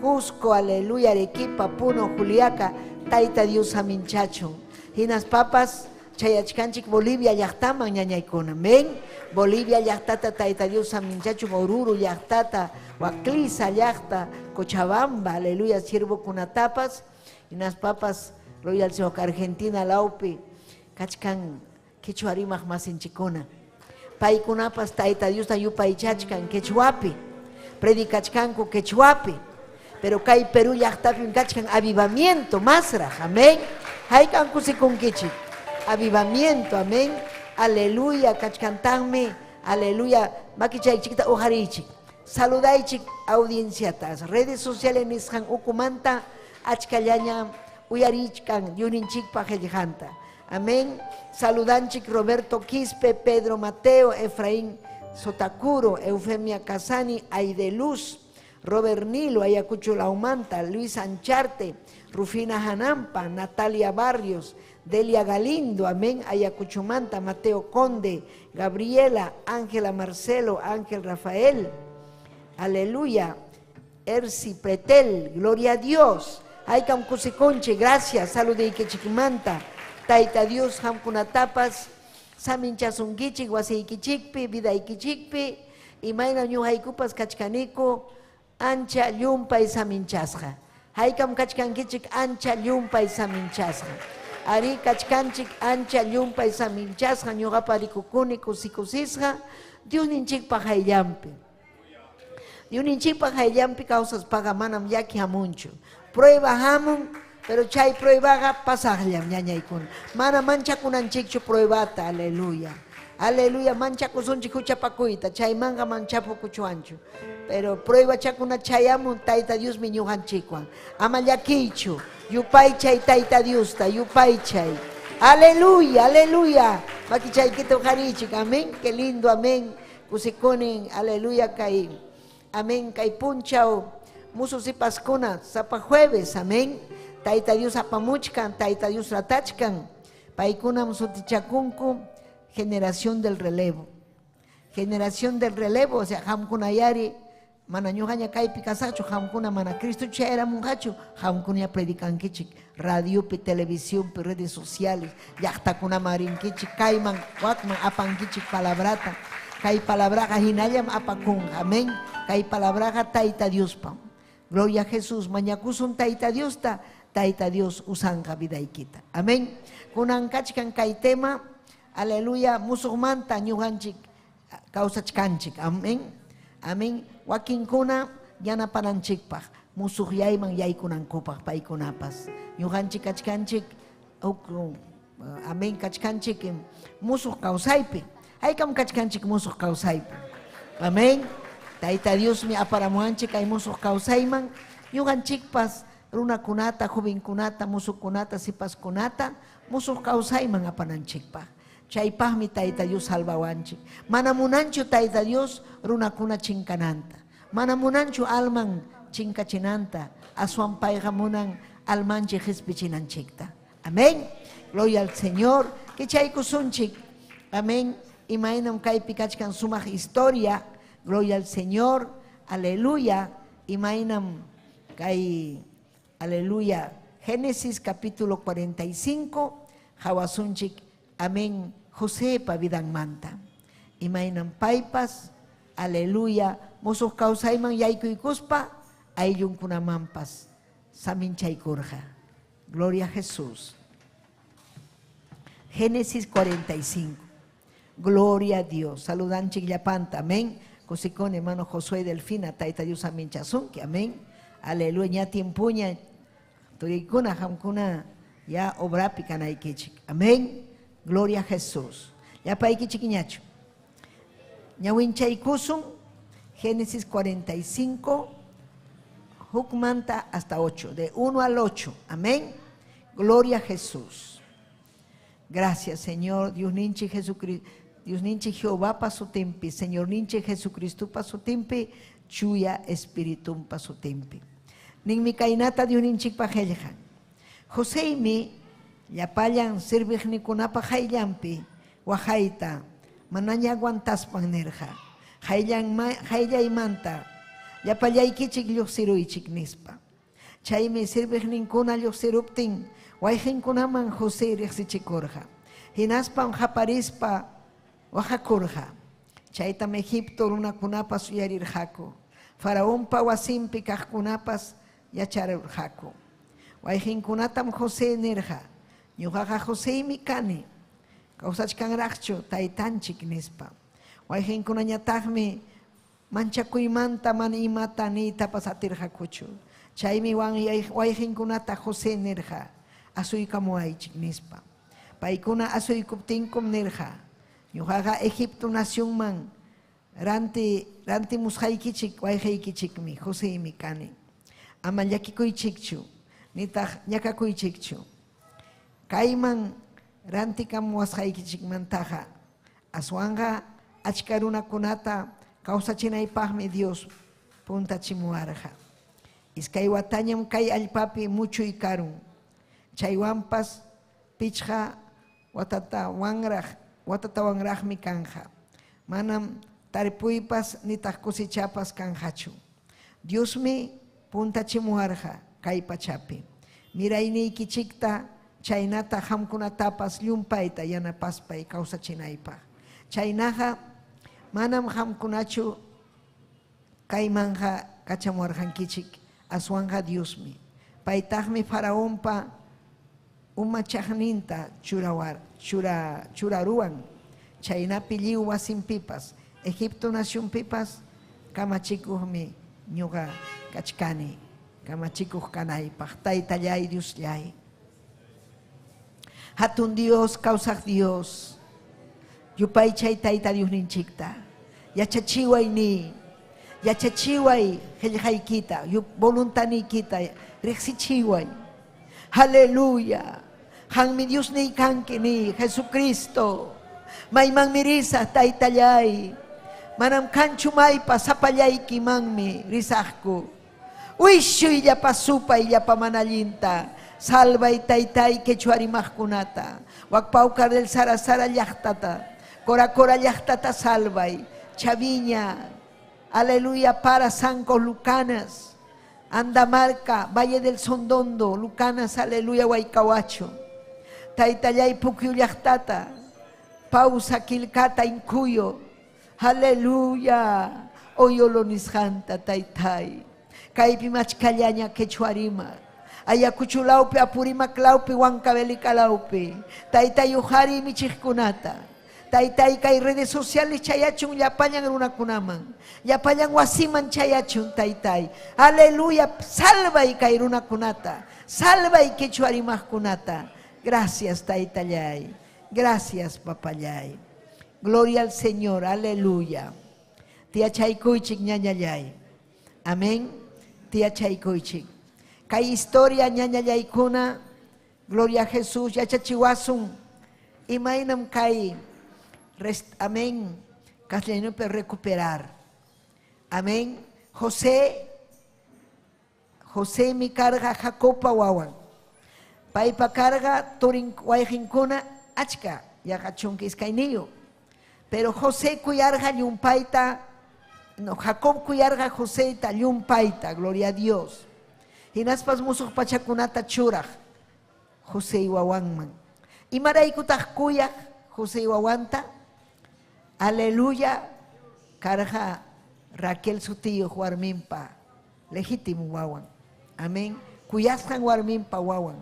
Cusco, aleluya, Arequipa, Puno, Juliaca, Tayta Dios saminchachun. Hinaspapas chayachkanchik Bolivia llaqtaman ñañaykuna. Amén. Bolivia llaqtata Tayta Dios saminchachun, Oruro llaqtata, Huacliza llaqta, Cochabamba, aleluya, siervokunatapas, hinaspapas, gloria al Señor, Argentina lawpi, kachkan quechua rimaq masinchikuna. Paykunapas Tayta Diosta yupaychachkan quechuapi, predicachkanku quechuapi, pero kay Perú llaqtapim kachkan avivamiento masraq, amén. Haykan kusikunkichik, avivamiento, amén. Aleluya, kachkantanmi, aleluya, makichaychikta uqariychik. Saludaychik audienciata, redes sociales nisqan ukumanta achkallaña uyarichkan Diosninchikpa qillqanta. Amén. Saludanchik Roberto Quispe, Pedro Mateo, Efraín Sotacuro, Eufemia Casani, Aideluz, Robert Nilo, Ayacucho Laumanta, Luis Ancharte, Rufina Janampa, Natalia Barrios, Delia Galindo, amén, Ayacuchumanta, Mateo Conde, Gabriela, Ángela Marcelo, Ángel Rafael, aleluya, Ersi Pretel, gloria a Dios, Haykam kusikunchik, gracias, saludaykichikmanta, Tayta Dios qamkunatapas saminchasunkichik wasiykichikpi, vidaykichikpi, imayna ñuqaykupas kachkaniku ancha llumpay saminchasqa. Haykam kachkankichik ancha llumpay saminchasqa. Arí kachkanchik ancha llumpay saminchasqa, ñuqapa rikukuni kusikusisqa Diosninchikpa qayllanpi. Diosninchikpa qayllanpi kawsaspaqa manam llaki hamunchu. Prueba hamun, pero chay pruebaqa pasaqllam ñañaykuna. Mana manchakunanchikchu pruebata, aleluya. Aleluya, manchakusunchik huchapakuyta, chaymanqa manchapukuchuanchu. Pero pruebachakuna chayamun Tayta Diosmi ñuqanchikwan. Ama llakiychu, yupaychay Tayta Diosta, yupaychay. Aleluya, aleluya. Makichaykita uqarichik, amén. Qué lindo, amén. Kusikunin, aleluya, kay, amén, kay punchaw, musu sipaskuna, sapa jueves, amén. Tayta Dios apamuchkan, Tayta Dios tratachkan. Paykunam sutichakunku, generación del relevo. Generación del relevo, o sea, qamkunayari, mana ñuqaña kaypi kasaqchu, qamkuna mana Cristo chayaramunqachu, qamkunaña predicankichik, radiopi, televisionpi, redes sociales, llaqtakunaman rinkichik, kayman, wakman apankichik palabrata. Kay palabraqa hinallam apakunqa, amén. Kay palabraqa Tayta Diospam. Gloria a Jesús, mañakusun Tayta Diosta, Tayta Dios usanqa vidaykita. Amén. Kunan kachkan kay tema, aleluya, musuqmanta ñuqanchik kawsachkanchik. Amén. Amén. Wakinkuna yanapananchikpaq, musuqyayman yaykunankupaq paykunapas. Ñuqanchik kachkanchik, huk, amén, kachkanchik musuq kawsaypi. Haykam kachkanchik musuq kawsaypi. Amén. Tayta Diosmi aparamuwanchik kay musuq kawsayman, ñuqanchikpas runakunata, jovenkunata, musuqkunata, sipaskunata musuq kawsayman apananchikpaq. Chaypaqmi Tayta Dios salvawanchik. Mana munanchu Tayta Dios runakuna chinkananta. Mana munanchu alman chinkachinanta. Aswan payqa munan almanchik qispichinanchikta. Amén. Gloria al Señor. Kichaykusunchik. Amén. Imaynam kaypi kachkan sumaq historia. Gloria al Señor. Aleluya. Imaynam kay, aleluya. Génesis capítulo 45. Hawasunchik. Amén. Josepa vidanmanta. Imaynam paypas. Aleluya. Musuq kawsayman yaykuykuspa ayllunkunamanpas saminchaykurqa. Gloria a Jesús. Génesis 45. Gloria a Dios. Saludanchik llapanta. Amén. Kusikuni hermano Josué Delfina, Tayta Dios saminchasunki. Amén. Aleluya. Ña tiempuña turiykuna qamkuna ya obrapi kanaykichik. Amén. Gloria a Jesús. Llapaykichik ñachu. Ñawinchaykusun Génesis 45, hukmanta hasta 8, de 1 al 8. Amén. Gloria a Jesús. Gracias, Señor. Dios ninchi Jesucristo. Dios ninchi Jehová pasutimpi, Señor ninchi Jesucristo pasutimpi, chuya Espíritu pasutimpi. Ninmi kaynata Dios ninchikpa qillqan. Joseymi llapallan serviqnikunapa qayllanpi waqayta manaña aguantaspan nirqa, Qayllaymanta llapallaykichik lluqsiruychik, nispa. Chaymi serviqninkuna lluqsiruptin wayqinkunaman José riqsichikurqa. Hinaspam qaparispa waqakurqa. Chaytam Egipto runakunapas uyarirqaku. Faraonpa wasinpi kaqkunapas yacharurqaku. Wayqinkunatam José nirqa, Ñuqaqa Joseymi kani, kawsachkanraqchu taytanchik? nispa. Wayqinkunañataqmi manchakuymanta mana imata niytapas atirqakuchu. Chaymi wayqinkunata José nirqa, Asuykamuwaychik, nispa. Paykuna asuykuptinkum nirqa, Ñuqaqa Egipto nacionman rantimusqaykichik wayqiykichikmi, Joseymi kani. Ama llakikuychikchu, nitaq ñakakuychikchu. Kayman rantikamuwasqaykichikmantaqa aswanqa achka runakunata kawsachinaypaqmi Dios puntachimuwarqa. Iskay watañam kay allpapi muchuy karun. Chaywanpas pichqa watatawanraqmi kanqa. Manam tarpuypas nitaq cosechapas kanqachu. Diosmi puntachimuwarqa kay pachapi. Mirayniykichikta chaynataq qamkunatapas llumpayta yanapaspay kawsachinaypaq. Chaynaqa manam qamkunachu kaymanqa kachamuwarqankichik, aswanqa Diosmi. Paytaqmi Faraonpa umachaqninta churaruwan, chaynapi lliw wasinpipas, Egipto nacionpipas kamachikuqmi ñuqa kachkani, kamachikuq kanaypaq. Taytallay, Diosllay. Hatun Dios, kawsaq Dios, yupaychay Tayta Diosninchikta. Yachachiway ni, yachachiway qillqaykita, voluntaniykita, riqsichiway. Aleluya. Qanmi Diosniy kanki ni, Jesucristo. Maymanmi risaq, Taytallay. Manam kanchu maypas, sapallaykimanmi risaqku. Wischuy llapa supay, llapa mana allinta. Salvay, Taytay, quechua rimaqkunata. Wakpawkar del Sara Sara llaqtata. Cora Cora llaqtata salvay. Chaviña, aleluya, para Sanco Lucanas. Andamarca, Valle del Sondondo, Lucanas, aleluya, Huaycahuacho. Taytallay Pukyu llaqtata, Pausa Quilcata, Incuyo. Aleluya. Oyolo nisqanta, Taytay. Kaypi machkallaña quechua rimaq. Ayacucho lawpi, Apurímac lawpi, Huancavelica lawpi. Taytay uqari michiqkunata. Taytay kay redes sociales chayachun llapallan runakunaman. Llapallan wasiman chayachun, Taytay. Aleluya. Salvay kay runakunata. Salvay quechua rimaqkunata. Gracias, Taytallay. Gracias, papallay. Gloria al Señor. Aleluya. Tiyachaykuychik ñañallay. Amén. Tiyachaykuychik. Kay historia ñañallaykuna, gloria a Jesús, yachachiwasun. Imaynam kay, amén, castellanopi recuperar. Amén. Josemi karqa Jacobpa wawan. Paypa karqa turin wayqinkuna achka, yaqa 12. Pero José kuyarqa llumpayta, no, Jacob kuyarqa Joseyta llumpayta, gloria a Dios. Hinaspas musuq pachakunata churaq José wawanman. Imaraykutaq kuyaq José wawanta? Aleluya, karqa Raquel sutiyuq warminpa legítimo wawan. Amén. Kuyasqan warminpa wawan.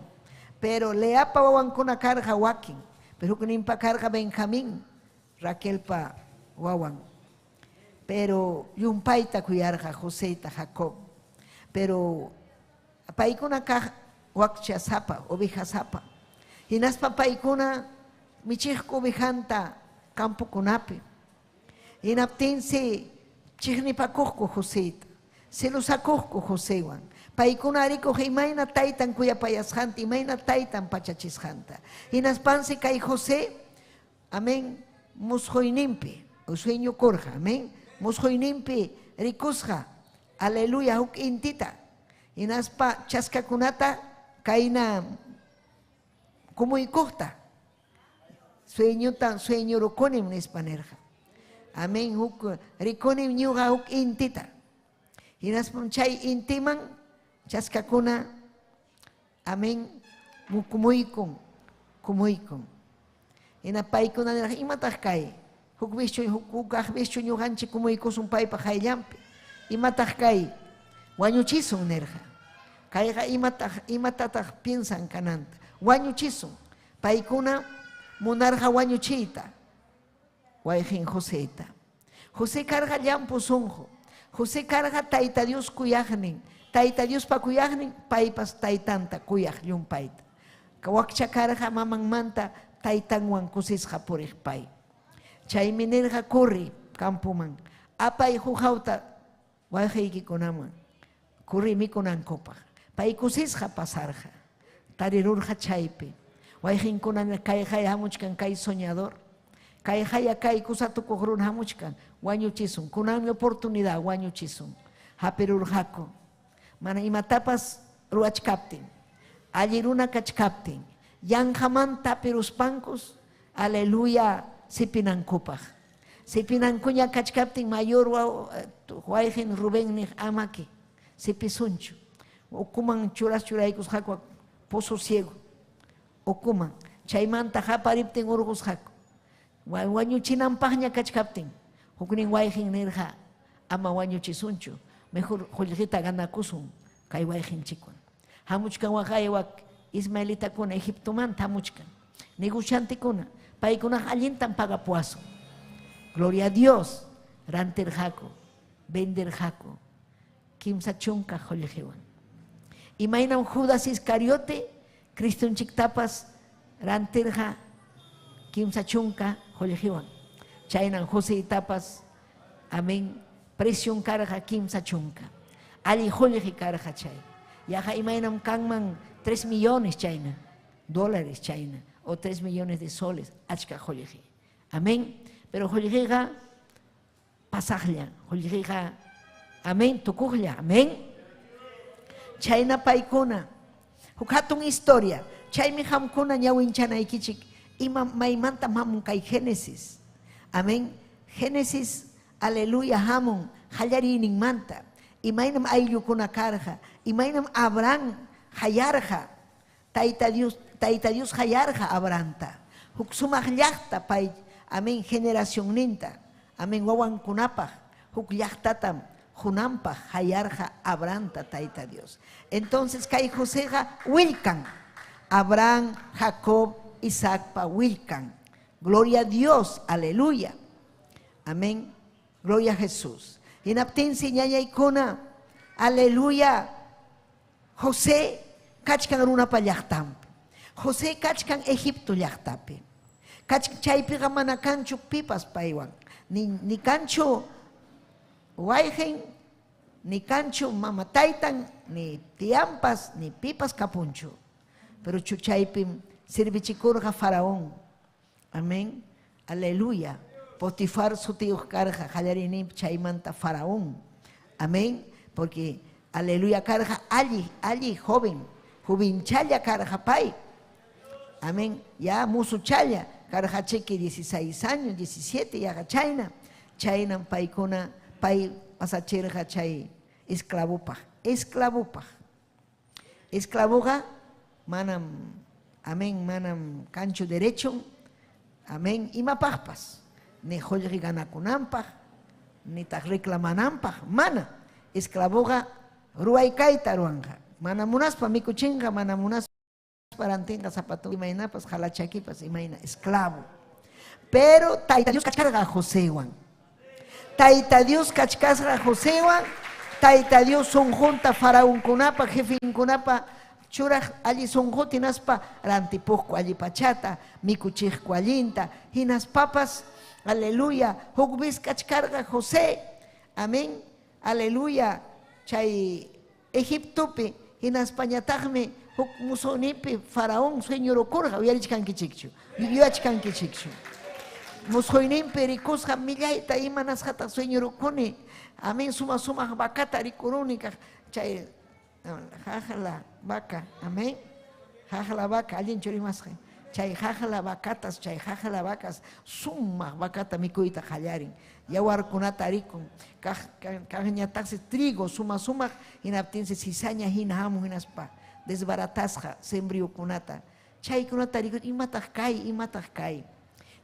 Pero Leapa wawankuna karqa wakin. Pero hukninpa karqa Benjamín, Raquelpa wawan. Pero llumpayta kuyarqa Joseyta Jacob. Pero paykuna kaq wakcha sapa, oveja sapa. Hinaspa paykuna michiqku ovejanta campokunapi. Hinaptinsi chiqnipakuqku Joseyta. Celosakuqku Josewan. Paykuna rikuq imayna taytan kuyapayasqanta, imayna taytan pachachisqanta. Hinaspansi kay José, amén, musquyninpi, sueñokurqa, amén, musquyninpi rikusqa, aleluya, huk intita. Hinaspa chaskakunata kayna kumuykuqta. Sueñuta sueñurukunim nispa nirqa. Amén, huk rikunim ñuqa huk intita. Hinaspam chay intiman chaskakuna, amén, mukumuykun, kumuykun. Hina paykuna nirqa, imataq kay? Huk bischu, huk bischu ñuqanchik kumuykusun paypa qayllanpi. Imataq kay? Wañuchisun nirqa. Kayqa imataq, imatataq piensan kananta? Wañuchisun. Paykuna munarqa wañuchiyta. Wayqin Joseta. José karqa llampu sunqu. José karqa Tayta Dios kuyaqnin. Tayta Diospa kuyaqnin, paypas taytanta kuyaq llumpayta. Wakcha karqa mamanmanta taytanwan kusisqa puriq pay. Chaymi nirqa kurri campoman. Apay huqawta wayqiykikunaman. Kurri mikunankupaq. Pay kusisqa pasarqa. Tarirurqa chaypi. Wayqinkuna kay hamuchkan kay soñador. Kay haya kay kusatukuq runa hamuchkan. Wañuchisun. Kunanmi oportunidad wañuchisun. Hapirurqaku. Mana imatapas ruwachkaptin. Alli runa kachkaptin. Yanqamanta hapiruspankus, aleluya, sipinankupaq. Sipinankuña kachkaptin mayor wayqin Rubén niq amaki sipisunchu. Ukuman churas churaykusqaku pozo ciego. Ukuman. Chaymanta hapariptin urqusqaku. Wañuchinanpaqña kachkaptin. Huknin wayqin nirqa ama wañuchisunchu. Mejor qullqita ganakusun kay wayqinchikwan. Hamuchkan waqaywak ismaelitakuna Egiptomanta hamuchkan. Negociantekuna paykunaqa allintan pagapuwasun. Gloria a Dios. Rantirqaku, venderqaku. 30 qullqiwan. Imaynam Judas Iscariote Cristonchiktapas rantirqa 30 qullqiwan. Chaynan Josetapas, amén, precion karqa 30. Alli qullqi karqa chay. Yaqa imaynam kanman 3 millones chayna, dólares chayna, o 3 millones de soles, achka qullqi. Amén. Pero qullqiqa pasaqlla, qullqiqa, amén, tukuqlla, amén. Chayna paykuna, huk hatun historia, chaymi qamkuna ñawinchanaykichik, ima maymantam hamun kay Génesis. Amén. Génesis, aleluya, hamun qallariyninmanta. Imaynam ayllukuna karqa, imaynam Abraham hayarqa, Tayta Dios, Tayta Dios hayarqa Abrahamta. Huk sumaq llaqta pay, amén, generacionninta, amén, wawankunapaq, huk llaqtatam junanpaq hayarqa Abrahamta Tayta Dios. Entonces kay Joseqa willkan, Abraham, Jacob, Isaacpa willkan. Gloria a Dios, aleluya. Amén. Gloria a Jesús. Hinaptinsi ñañaykuna, aleluya. José kachkan runapa llaqtanpi. José kachkan Egipto llaqtapi. Chaypiqa mana kanchu pipas paywan. Ni kanchu wayqin, ni kanchu mama taytan, ni tiampas, ni pipas kapunchu. Pero chaypim servichikurqa Faraón. Amén. Aleluya. Potifar sutiyuq karqa qallariyninpi chaymanta Faraón. Amén. Porque aleluya karqa alli, alli joven, jovenchalla karqa pay. Amén. Ya musuchalla karqa chiki 16 años, 17 yaqa chayna. Chaynam paykuna pay pasachirqa chay esclavopaq, esclavopaq. Esclavoqa manam, amén, manam kanchu derecho, amén, imapaqpas, ni qullqi ganakunanpaq, nitaq reclamananpaq, mana. Esclavoqa ruwaykayta ruwanqa, mana munaspa mikuchinqa, mana munaspa rantinqa zapato, imaynapas, jalachakipas, imayna, esclavo. Pero Tayta Dios kachkarqa Josewan. Tayta Dios kachkasqa Josewan, Tayta Dios sunqunta faraonkunapa, jefinkunapa churaq alli sunquta hinaspa rantipuqku alli pachata, mikuchiqku allinta, hinaspapas, aleluya, huk vez kachkarqa José, amén, aleluya, chay Egiptopi hinaspañataqmi huk musquyninpi faraón sueñurukurqa uyarichkankichikchu yuyachkankichikchu musquyninpi rikusqa millayta imanasqataq sueñurukuni amén suma sumaq vacata rikuruni kaq chay jaqla vaca amén jaqla vaca allinchu rimasqay chay jaqla vacatas chay jaqla vacas sumaq vacata mikuyta qallarin yawarkunata rikun kaq kaqñataqsi trigo suma sumaq hinaptinsi cizaña hina hamun hinaspa desbaratasqa sembriokunata chaykunata rikun imataq kay imataq kay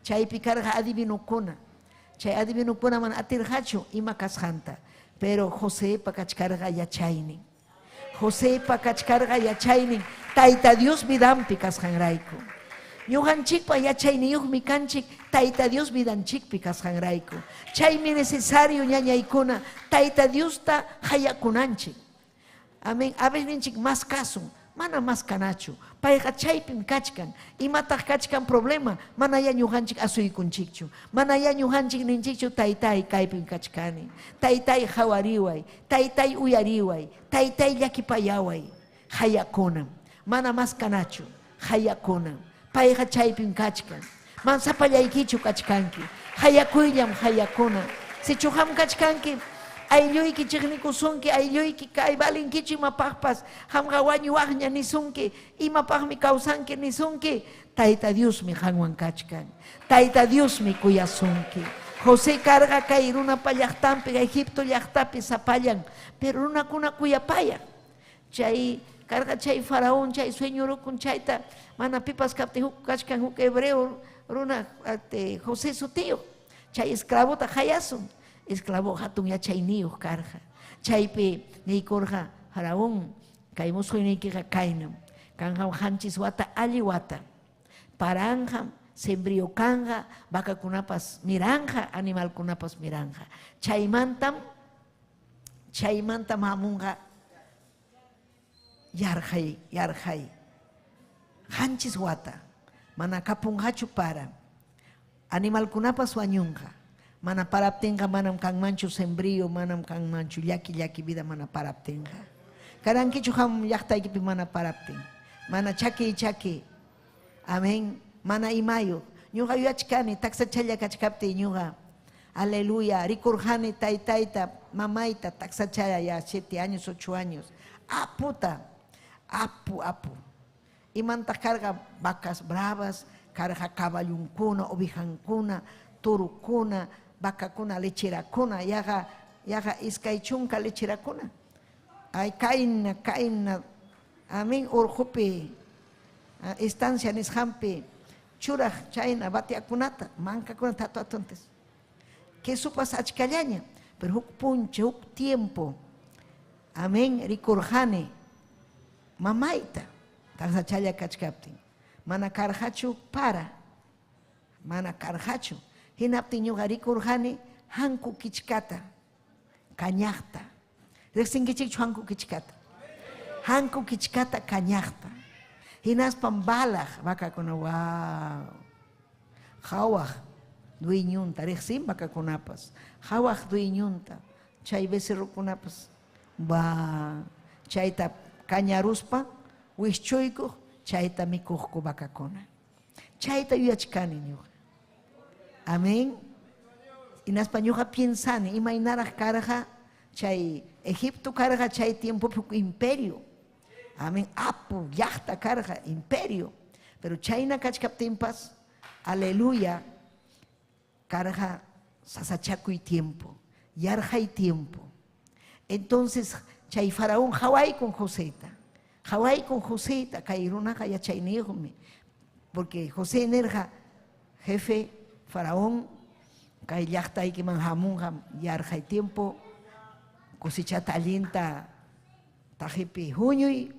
chaypi karqa adivinokuna chay adivinokuna mana atirqachu ima kasqanta pero Josepa kachkarqa yachaynin Josepa kachkarqa yachaynin Tayta Dios vidanpi kasqanrayku. Ñuqanchikpa yachayniyuqmi kanchik Tayta Dios vidanchikpi kasqanrayku. Chaymi necesario ñañaykuna Tayta Diosta qayakunanchik. Amén. A veces ninchik mas kasun, mana mas kanachu. Payqa chaypim kachkan. Imataq kachkan problema? Manayá ñuqanchik asuykunchikchu. Manayá ñuqanchik ninchikchu taytay kaypim kachkani. Taytay qawariway, taytay uyariway, taytay llakipayaway. Qayakunam. Mana mas kanachu. Qayakunam. Payqa chaypim kachkan. Man sapallaykichu kachkanki. Qayakuyllam qayakuna. Sichu qam kachkanki, aylluyki chiqnikusunki, aylluyki kay valinkichu imapaqpas, qamqa wañuwaqña nisunki, imapaqmi kawsanki nisunki, Tayta Diosmi qanwan kachkan. Tayta Diosmi kuyasunki. José karqa kay runapa llaqtanpi, Egipto llaqtapi sapallan, pero runakuna kuyapayaq. Chay karqa chay faraón chay sueñurukun chayta mana pipas kaptin huk kachkan huk hebreo runa José sutiyuq. Chay esclavota qayasun. Esclavo hatun yachayniyuq karqa. Chaypi niykurqa faraón kay musquyniykiqa kaynam. Kanqam qanchis wata alli wata. Paranqam, sembrío kanqa, vacakunapas miranqa, animalkunapas miranqa. Chaymantam chaymantam hamunqa yarqay yarqay qanchis wata mana kapunqachu para animalkunapas wañunqa mana paraptinqa manam kanmanchu sembrío manam kanmanchu llaki llaki vida mana paraptinqa karankichu qam llaqtaykipi mana paraptin mana chaki chaki amén mana imayuq ñuqa yuyachkani taksachalla kachkaptiy ñuqa aleluya rikurqani taytayta mamayta taksachalla ya 7 años 8 años aputa apu apu imantaq karqa vacas bravas karqa caballunkuna ovejankuna torokuna vacakuna lecherakuna yaqa yaqa 20 lecherakuna ay kayna kayna amén urqupi estancia nisqanpi churaq chayna bateakunata mankakunata hatu hatuntas quesopas achkallaña pero huk puncha huk tiempo amén rikurqani mamayta taksachalla kachkaptin mana karqachu para mana karqachu hinaptin ñuqa rikurqani hanku kichkata kañaqta riqsinkichikchu hanku kichkata hanku kichkata kañaqta hinaspam balaq vacakuna waw qawaq dueñunta riqsin vacakunapas qawaq dueñunta chay becerrokunapas va chayta kañaruspa wischuykuq chayta mikuqku vacakuna chayta yuyachkani ñuqa amén hinaspa ñuqa piensani imaynaraq karqa chay Egipto karqa chay tiempopi huk imperio amén apu llaqta karqa imperio pero chayna kachkaptinpas aleluya karqa sasachakuy tiempo yarqay tiempo entonces chay faraón qawaykun Joseta qawaykun Joseta kay runaqa yachayniyuqmi porque José nirqa jefe faraón kay llaqtaykiman hamunqa yarqay tiempo cosechata allinta taqipi huñuy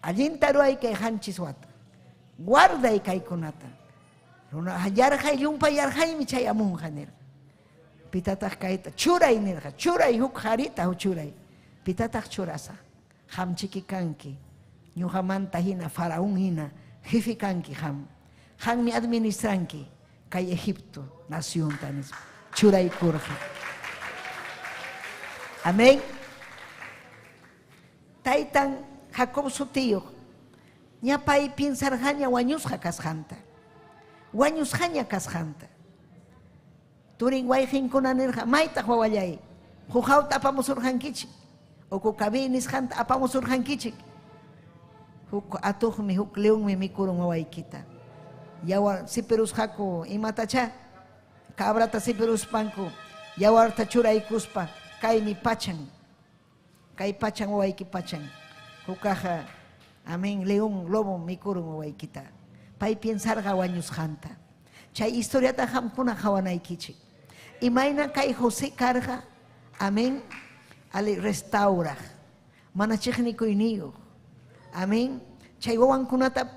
allinta ruray kay qanchis wata guarday kaykunata runa yarqay llumpay yarqaymi chayamunqa nirqa pitataq kayta churay nirqa churay huk qarita churay pitataq churasaq qamchiki kanki ñuqamanta hina faraón hina jefe kanki qam qammi administranki kay Egipto nacionta nispa churaykurqa amén. Taytan Jacob sutiyuq ña pay piensarqaña wañusqa kasqanta. Wañusqaña kasqanta. Turin wayqinkuna nirqa, maytaq wawallay, huqawta apamusurqankichik, ukukabi nisqanta apamusurqankichik. Huk atuqmi, huk leonmi mikurun wawaykita. Yawar sipirusqaku imatachá, cabrata sipiruspanku, yawarta churaykuspa, kaymi pachan. Kay pachan wawayki pachan. Hukaq, amén, león, lobo mikurun wawaykita. Pay piensarqa wañusqanta. Chay historiata qamkuna qawanaykichik. Imayna kay José karqa, amén, ali restauraq, mana chiqnikuyniyuq. Amén. Chay wawankunata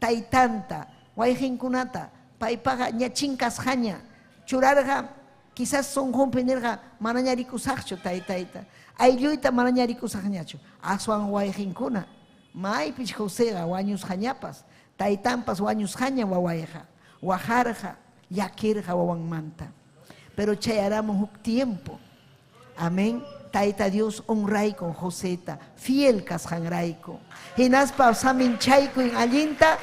taytanta, wayqinkunata, paypaqa ña chinkasqaña churarqa. Quizás sunqunpi nirqa, manaña rikusaqchu taytayta, aylluyta manaña rikusaqñachu, aswan wayqinkuna, maypich Joseqa wañusqañapas, taytanpas wañusqaña wawayqa, waqarqa, llakirqa wawanmanta. Pero chayaramun huk tiempo, amén, Tayta Dios honraykun Joseta, fiel kasqanrayku. Hinaspa saminchaykun allinta,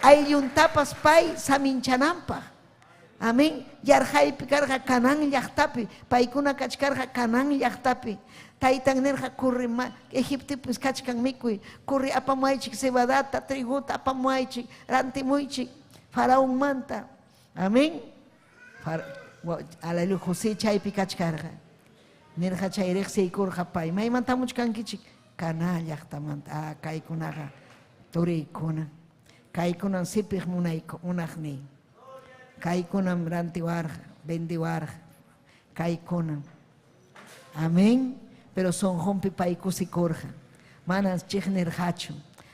aylluntapas pay saminchananpaq. Amén. Yarqaypi karqa Canaán llaqtapi, paykuna kachkarqa Canaán llaqtapi. Taytan nirqa, Corre, Egiptopis kachkan mikuy, corre apamuaychik cebadata, trigota apamuaychik, rantimuychik faraonmanta. Amén. Aleluya, José chaypi kachkarqa. Nirqa chay riqsiykurqa pay. Maymanta muchkankichik? Canaán llaqtamanta. Ah, kaykunaqa turiykuna. Kaykunan sipiq munayku, munaqniy. Kaykunam rantiwarqa, vendiwarqa. Kaykunam. Amén. Pero sunqunpi pay kusikurqa. Mana chiqnirqachu.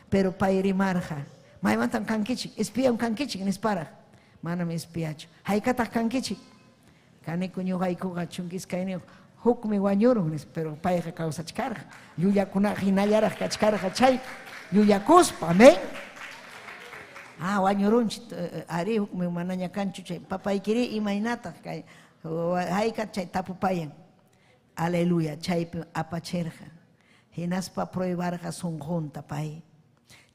Pero pay rimarqa. Maymantam kankichik? Espiam kankichik nisparaq. Manam espiachu. Haykataq kankichik? Kaniku ñuqaykuqa 12 hukmi wañurun nispa, pero payqa kawsachkarqa. Llullakunaqa hinallaraq kachkarqa chay llullakuspa, amén. Ah, wañurunchik, ari hukmi manaña kanchu chay papaykiri imaynataq kay hayka chay tapupayan. Aleluya, chaypi apachirqa. Hinaspa pruebarqa sunqunta pay.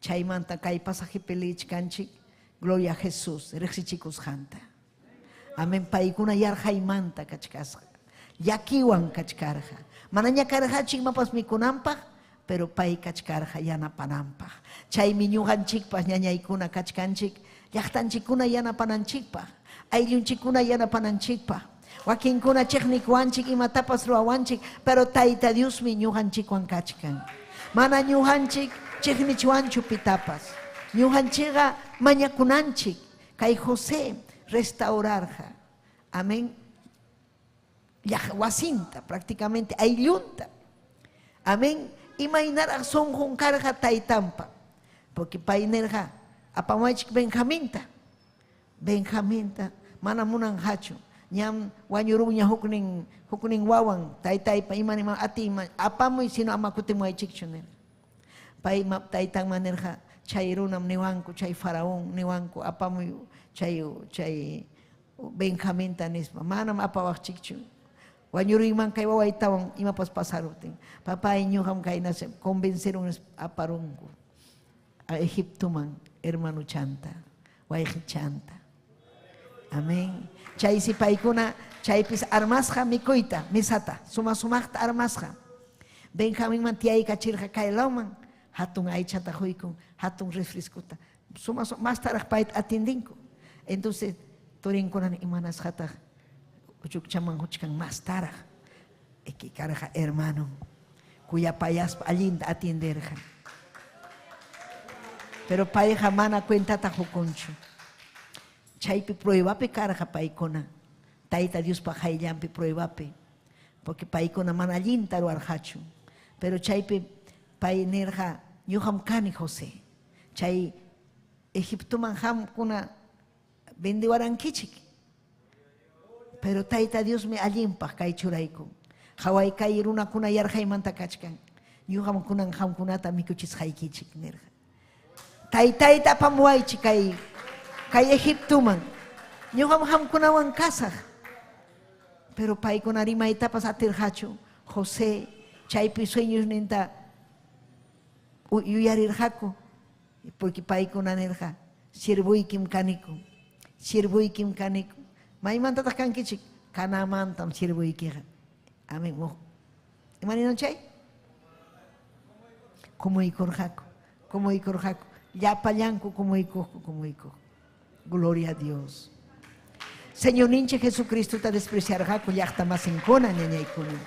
Chaymanta kay pasajepi leechkanchik, gloria a Jesús, riqsichikusqanta. Amén. Paykuna yarqaymanta kachkasqa. Llakiwan kachkarqa. Manaña karqachu imapas mikunanpaq, pero pay kachkarqa yanapananpaq. Chaymi ñuqanchikpas ñañaykuna kachkanchik, llaqtanchikkuna yanapananchikpaq, ayllunchikkuna yanapananchikpaq. Wakinkuna chiqnikuwanchik, imatapas ruwawanchik, pero Tayta Diosmi ñuqanchikwan kachkan. Mana ñuqanchik chiqnichwanchu pitapas. Ñuqanchikqa mañakunanchik. Kay José restaurarqa, amén, wasinta, prácticamente ayllunta. Amén. Imaynaraq sunqun karqa taytanpa. Porque pay nirqa, apamuwaychik Benjaminta. Benjaminta mana munanqachu. Ñam wañurunña huknin huknin wawan, taytaypa imanima atiyman apamuy sino ama kutimuwaychikchu nirqa. Pay taytanman nirqa, chay runam niwanku, chay faraón niwanku, apamuy chay chay Benjaminta nispa. Manam apawaqchikchu. Wañuruyman kay wawaytawan imapas pasaruptin. Papay ñuqam kayna convencerun aparunku a Egiptoman hermanuchanta, wayqichanta. Amén. Chaysi paykuna chaypis armasqa mikuyta, mesata, suma sumaqta armasqa. Benjaminman tiyaykachirqa kay lawman, hatun aychata quykun, hatun refrescota. Suma mastaraq payta atiendinku. Entonces turinkunan imanasqataq uchukchaman huchkan mastaraq. Eki karqa hermano, kuyapayaspa allinta atienderqa. Pero payqa mana cuentata qukunchu. Chaypi pruebapi karqa paykuna, Tayta Diospa qayllanpi pruebapi, porque paykuna mana allinta ruwarqachu. Pero chaypi pay nirqa, ñuqam kani José. Chay Egiptoman qamkuna vendewarankichik. Pero Tayta Diosmi allinpaq kay churaykun. Qaway kay runakuna yarqaymanta kachkan. Ñuqam kunan qamkunata mikuchisqaykichik nirqa. Taytayta apamuwaychik kay kay Egiptoman. Ñuqam qamkunawan kasaq. Pero paykuna rimaytapas atirqachu. José chaypi sueñosninta Yuyarirqaku, porque paykuna nirqa, siervoykim kaniku, siervoykim kaniku. Maymantataq kankichik? Canaanmantam siervoykiqa. Amén. Ima ninan chay? Kumuykurqaku, kumuykurqaku. Llapallanku kumuykuqku, kumuykuq. Gloria a Dios. Señorninchik Jesucristota despreciarqaku llaqtamasinkuna, ñañaykuna.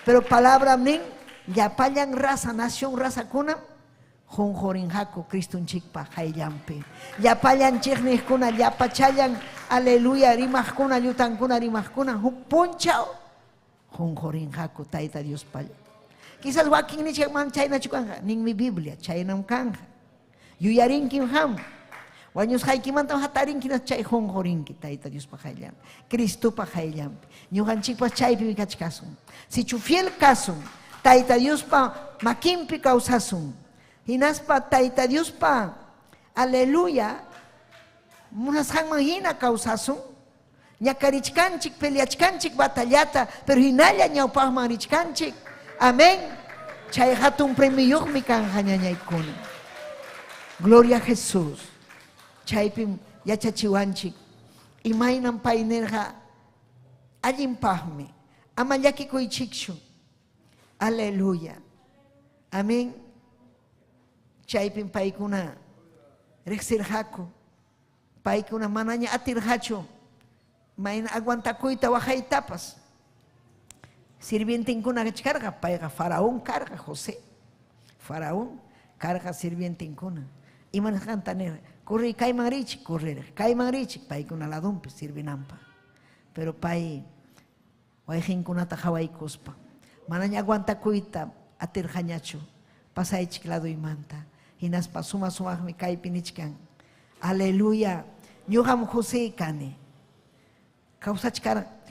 Pero palabra nin, llapallan raza, nación razakunam qunqurinqaku Cristonchikpa qayllanpi. Llapallan chiqniqkuna, llapachallan, aleluya, rimaqkuna, llutankuna rimaqkuna, huk punchaw qunqurinqaku Tayta Diospa. Quizás wakin nichik man chaynachu kanqa, ninmi Biblia, chaynam kanqa. Yuyarinkim qam. Wañusqaykimantam hatarinki chay qunqurinki Tayta Diospa qayllanpi, Cristopa qayllanpi. Ñuqanchikpas chaypimi kachkasun. Sichu fiel kasun, Tayta Diospa makinpi kawsasun. Hinaspa Tayta Diospa, aleluya, munasqanman hina kawsasun. Ñakarichkanchik, peleachkanchik batallata, pero hinalla ñawpaqman richkanchik. Amén. Chay hatun premioyuqmi kanja ñañaykuna. Gloria a Jesús. Chaypim yachachiwanchik. Imaynam pay nirqa allinpaqmi. Ama llakikuychikchu. Aleluya. Amén. Chaypim paykuna riqsirqaku. Paykuna manaña atirqachu mayna aguantakuyta waqaytapas. Sirvientinkuna kachkarqa, payqa faraón karqa, José. Faraón karqa sirvientinkuna. Imanasqanta nirqa, corri kayman richik, corrirqa, kayman richik, paykuna ladunpi sirvinanpaq. Pero pay wayqinkunata qhawaykuspa, manaña aguantakuyta atirqañachu, pasaychik laduymanta. Hinaspa suma sumaqmi kaypi nichkan. Aleluya, ñuqam José kani.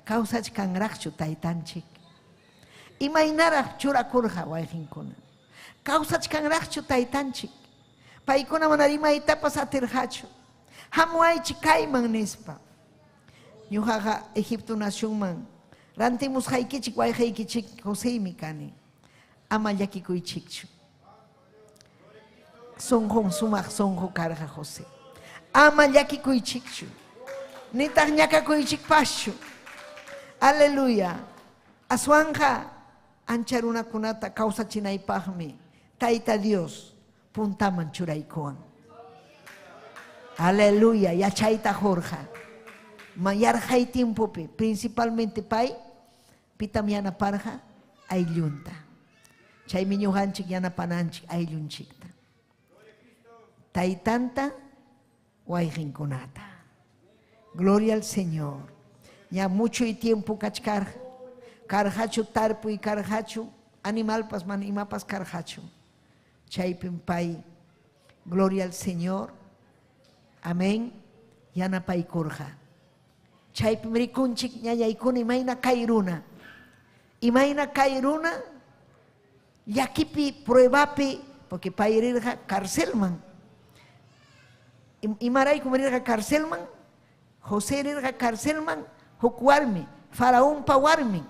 Kawsachkanraqchu taytanchik. Imaynaraq churakurqa wayqinkuna. Kawsachkanraqchu taytanchik. Paykuna mana rimaytapas atirqachu. Hamuwaychik kayman nispa. Ñuqaqa Egipto nacionman rantimusqaykichik wayqiykichik Joseymi kani. Ama llakikuychikchu. Sunqun sumaq sunqu karqa José. Ama llakikuychikchu. Nitaq ñakakuychikpaschu. Aleluya. Aswanqa ancha runakunata kawsachinaypaqmi Tayta Dios puntaman churaykuwan. Aleluya. Yachayta qurqa. Yarqay tiempopi, principalmente pay, pitam yanaparqa ayllunta. Chaymi ñuqanchik yanapananchik ayllunchikta. Taytanta, wayqinkunata. Gloria al Señor. Ña mucho tiempo kachkarqa. Karqachu tarpuy, karqachu animalpas mana imapas karqachu. Chaypim pay, gloria al Señor. Amén. Yanapaykurqa. Chaypim rikunchik ñañaykuna imayna kay runa. Imayna kay runa llakipi, pruebapi, porque pay rirqa carcelman. Imaraykum rirqa carcelman? José rirqa carcelman huk warmi, faraonpa warmin.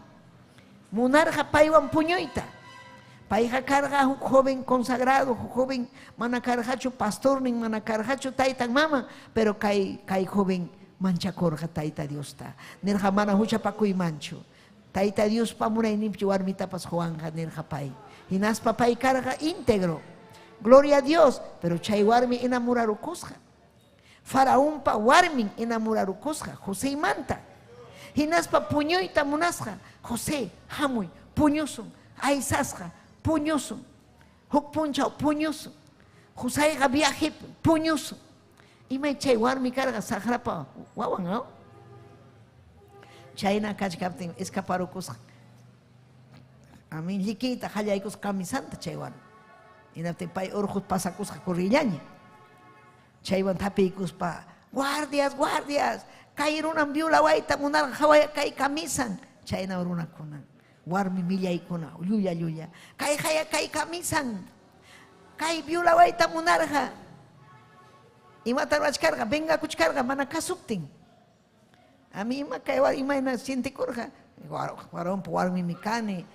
Munarqa paywan puñuyta. Payqa karqa huk joven consagrado, huk joven mana karqachu pastornin, mana karqachu taytan mama, pero kay joven manchakurqa Tayta Diosta. Nirqa mana huchapakuymanchu. Tayta Diospa munayninpi warmitapas Juanja nirqa pay. Hinaspa pay karqa íntegro. Gloria a Dios, pero chay warmi enamorarusqa. Faraonpa warmin enamorarusqa Joseymanta. Hinaspa puñuyta munasqa. José, hamuy, puñusun, aysasqa, puñusun. Huk punchaw puñusun. Joseyqa viajepi puñusun. Imay chay warmi karqa saqrapa wawan, ¿no? Chayna kachkaptin escaparukusqa. Amin llikiyta qallaykusqa camisanta chay warmi. Hinaptin pay urqus pasakusqa corrillaña. Chaywan tapiykuspa, guardias, guardias, kay runam violawayta munarqa hawaya kay camisan. Chayna runakuna, warmi millaykuna, llulla llulla. Kay haya kay camisan, kay violawayta munarqa. Imata ruwachkarqa, vengakuchkarqa mana kasuptin. A mi ima kay imayna sientikurqa, faraonpa warmimi kani,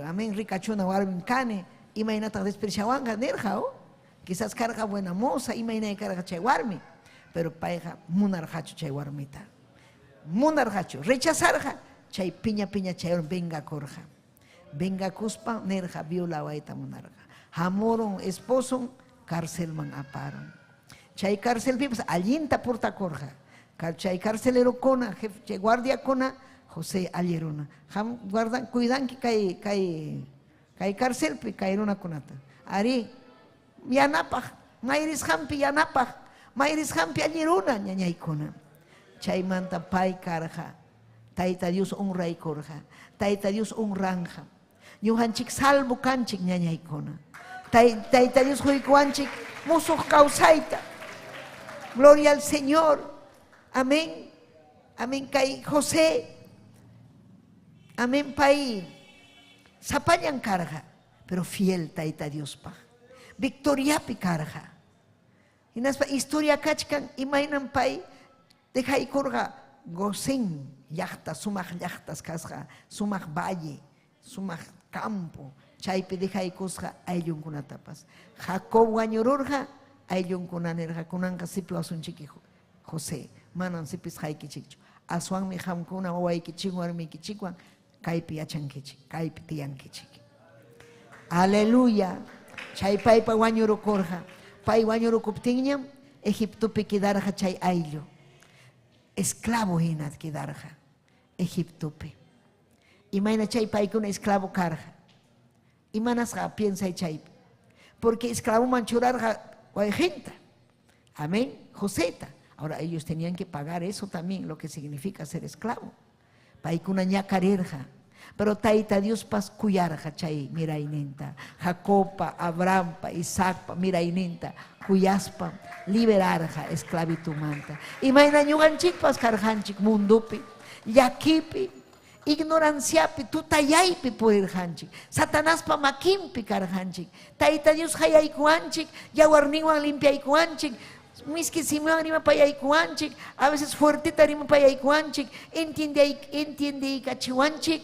amén, rikachuna warmim kani. Imaynataq despreciawanqa nirqa, o? Quizás karqa buena moza, imaynay karqa chay warmi, pero payqa munarqachu chay warmita. Munarqachu, rechazarqa, chay piña piña chay warmi vengakurqa. Vengakuspa nirqa violawayta munarqa. Hamurun esposon carcelman aparun. Chay carcelpipas allinta portakurqa. Chay carcelerokuna, jefe, chay guardiakuna, José alli runa. Qam guardan, cuidanki kay kay kay carcelpi kay runakunata. Arí, yanapaq, may risqanpi yanapaq, may risqanpi alli runa ñañaykuna. Chaymanta pay karqa, Tayta Dios honraykurqa, Tayta Dios honranja. Ñuqanchik salvo kanchik ñañaykuna. Tayta Dios quykuwanchik musuq kawsayta. Gloria al Señor. Amén. Amén. Kay José. Amén. Pay sapallan karqa, pero fiel Tayta Diospaq. Victoriapi karqa. Hinaspa historia kachkan imaynam pay dejaykurqa Gosén llaqta, sumaq llaqtas kasqa, sumaq valle, sumaq campo, chaypi dejaykusqa ayllunkunatapas. Jacob wañururqa, ayllunkuna nirqa, kunanqa sipiwasunchiki José, manam sipisqaykichikchu. Aswanmi qamkuna wawaykichikwan, warmiykichikwan kaypi yachankichik, kaypi tiyankichik. Aleluya. Chay paypa wañurukurqa. Pay wañurukuptinñam Egiptopi quedarqa chay ayllu. Esclavo hina quedarqa Egiptopi. Imayna chay paykuna esclavo karqa. Imanasqa piensay chaypi. Porque esclavoman churarqa wayqinta. Amén. Joseta. Ahora ellos tenían que pagar eso también, lo que significa ser esclavo. Paykuna ñakarirqa. Pero Tayta Diospas kuyarqa chay mirayninta. Jacobpa, Abrahampa, Isaacpa mirayninta kuyaspa liberarqa esclavitumanta. Imayna ñuqanchikpas karqanchik mundopi, llakipi, ignoranciapi, tutayaypi purirqanchik. Satanaspa makinpi karqanchik. Tayta Dios hayaykuwanchik, yawarninwan limpiaykuwanchik, miski simiwan rimapayaykuwanchik, a veces fuerteta rimapayaykuwanchik, entiendeykachiwanchik,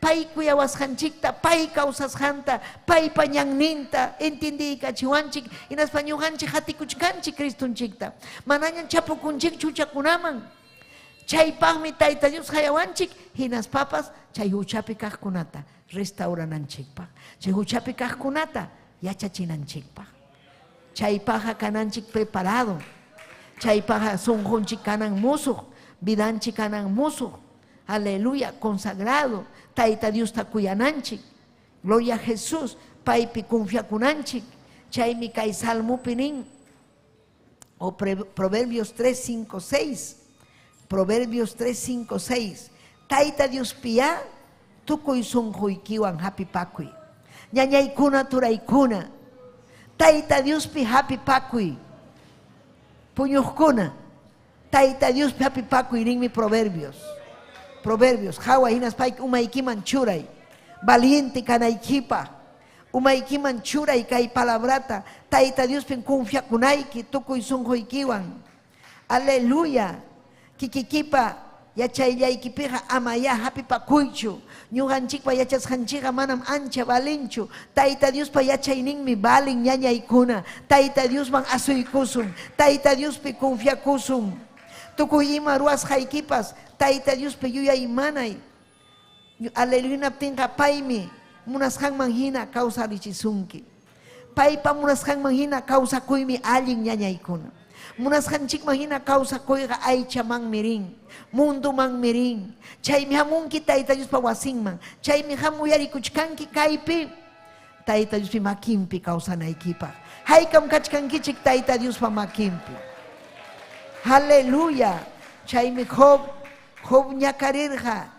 pay kuyawasqanchikta, pay kawsasqanta, paypa ñanninta entiendeykachiwanchik, hinaspa ñuqanchik qatikuchkanchik Cristonchikta. Manañam chapukunchikchu huchakunaman. Chaypaqmi Tayta Dios hayawanchik, hinaspapas chay huchapi kaqkunata restaurananchikpaq, chay huchapi kaqkunata yachachinanchikpaq. Chaypaqqa kananchik preparado. Chaypaqqa sunqunchik kanan musuq, vidanchik kanan musuq. Aleluya, consagrado. Tayta Diosta kuyananchik. Gloria a Jesús, paypi confiakunanchik. Chaymi kay Salmopi nin, o Proverbios 3, 5, 6. Proverbios 3, 5, 6. Tayta Diospiyá tukuy sunquykiwan hapipakuy. Ñañaykuna, turaykuna, Tayta Diospi hapipakuy. Puñuqkuna, Tayta Diospi hapipakuy ninmi Proverbios. Proverbios, haway hinaspayki umaykiman churay. Valiente kanaykipaq. Umaykiman churay kay palabrata. Tayta Diospin confiakunayki tukuy sunquykiwan. Aleluya. Kikikipa yachayllaykipiqa amayá hapipakuychu. Ñuqanchikpa yachasqanchikqa manam ancha valenchu. Tayta Diospa yachayninmi valen ñañaykuna. Tayta Diosman asuykusun. Tayta Diospi confiakusun. Tukuy ima ruwasqaykipas Tayta Diospi yuyaymanay. Aleluya naptinqa paymi munasqanman hina kawsarichisunki. Paypa munasqanman hina kawsakuymi allin ñañaykuna. Munasqanchikman hina kawsakuyqa aychamanmi rin, mundomanmi rin. Chaymi hamunki Tayta Diospa wasinman. Chaymi qam uyarikuchkanki kaypi Tayta Diospi makinpi kawsanaykipaq. Haykam kachkankichik Tayta Diospa makinpi. Aleluya. Chaymi Job, Job ñakarirqa,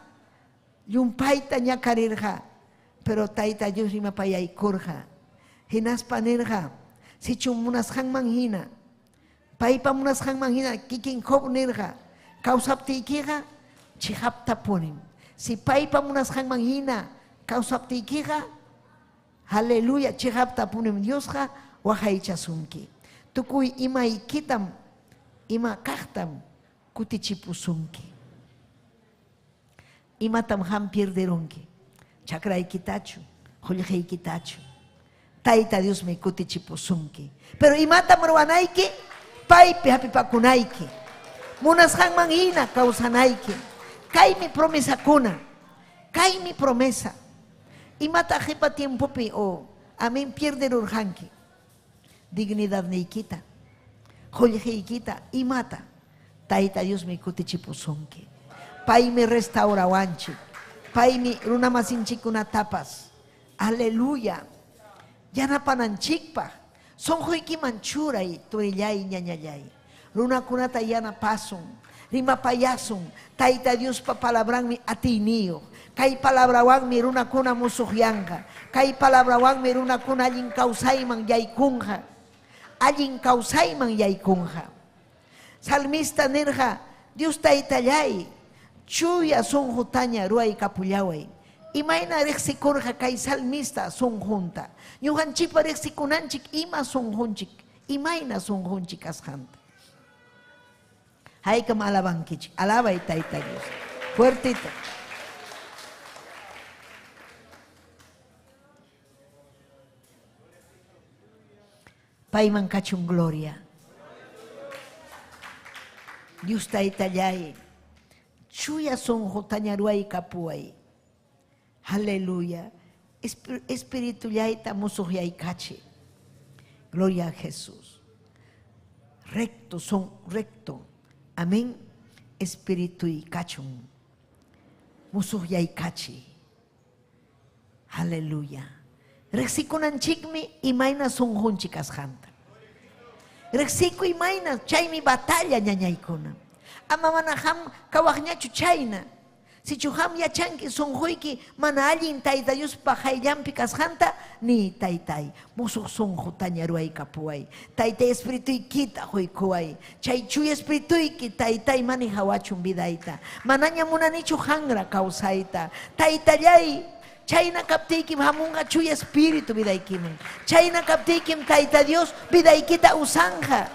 llumpayta ñakarirqa, pero Tayta Dios rimapayaykurqa. Hinaspa nirqa, sichum munasqanman hina, paypa munasqanman hina kikin Job nirqa, kawsaptiykiqa chiqaptapunim. Si paypa munasqanman hina kawsaptiykiqa, aleluya, chiqaptapunim Diosqa waqaychasunki. Tukuy imaykitam, ima kaqtam kutichipusunki. Imatam qam pierderunki? Chakraykitachu, qullqiykitachu. Tayta Diosmi kutichipusunki. Pero imatam ruwanayki? Paypi hapipakunayki. Munasqanman hina kawsanayki. Kaymi promesakuna. Kaymi promesa. Imata qipa tiempopi o amén pierderurqanki? Dignidadniykita, qullqiykita, imata? Tayta Diosmi kutichipusunki. Paymi restaurawanchik. Paymi runamasinchikkunatapas. Aleluya. Yanapananchikpaq. Sunquykiman churay, turillay, ñañallay. Runakunata yanapasun, rimapayasun. Tayta Diospa palabranmi atiyniyuq. Kay palabrawanmi runakuna musuqyanqa. Kay palabrawanmi runakuna allin kawsayman yaykunqa. Allin kawsayman yaykunqa. Salmista nirqa, Dios Taytalláy, chuya sunqutaña ruwaykapullaway. Imayna riqsikurqa kay salmista sunqunta? Ñuqanchikpa riqsikunanchik ima sunqunchik, imayna sunqunchik kasqanta. Haykam alabankichik? Alabay Tayta Dios. Fuertita. Payman kachun gloria. Dios Taytallay, chuya sunqutaña ruwaykapuway. Aleluya. Espiritullayta musuqyaykachi. Gloria a Jesús. Recto son recto. Amén. Espirituy kachun. Musuqyaykachi. Aleluya. Riqsikunanchikmi imayna sunqunchik kasqanta. Riqsikuy imayna, chaymi batalla ñañaykuna. Ama mana ham kawaqñachu chayna. Sichu ham yachanki sunquyki mana allin Tayta Diospa qayllanpi kasqanta, niy, Taytay, musuq sunqutaña ruwaykapuway. Taytay espirituykita quykuway. Chay chuya espirituyki, Taytay, manejawachun vidayta. Manaña munanichu hanra kawsayta. Taytallay, chayna kaptiykim hamunqa chuya espíritu vidaykiman. Chayna kaptiykim Tayta Dios vidaykita usanja.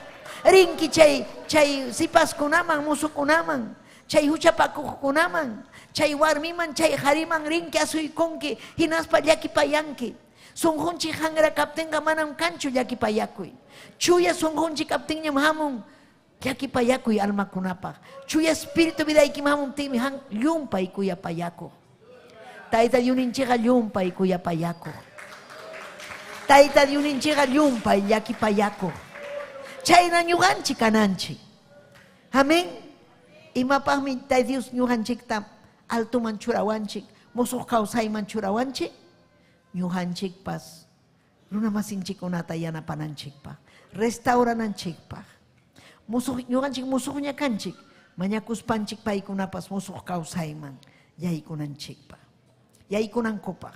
Rinki chay chay sipaskunaman, musukunaman, chay huchapakuqkunaman, chay warmiman, chay qariman rinki asuykunki, hinaspa llakipayanki. Sunqunchik hanra kaptinqa manam kanchu llakipayakuy. Chuya sunqunchik kaptinñam hamun llakipayakuy almakunapaq. Chuya espíritu vidaykiman hamuptinmi han llumpay kuyapayakuq. Tayta Diosninchikqa llumpay kuyapayakuq. Tayta Diosninchikqa llumpay llakipayakuq. Chayna ñuqanchik kananchik. Amén. Imapaqmi Tayta Dios ñuqanchikta altoman churawanchik, musuq kawsayman churawanchik? Ñuqanchikpas runamasinchikkunata yanapananchikpaq, restaurananchikpaq. Musuq ñuqanchik musuqña kanchik, mañakuspanchik paykunapas musuq kawsayman yaykunanchikpaq. Yaykunankupaq.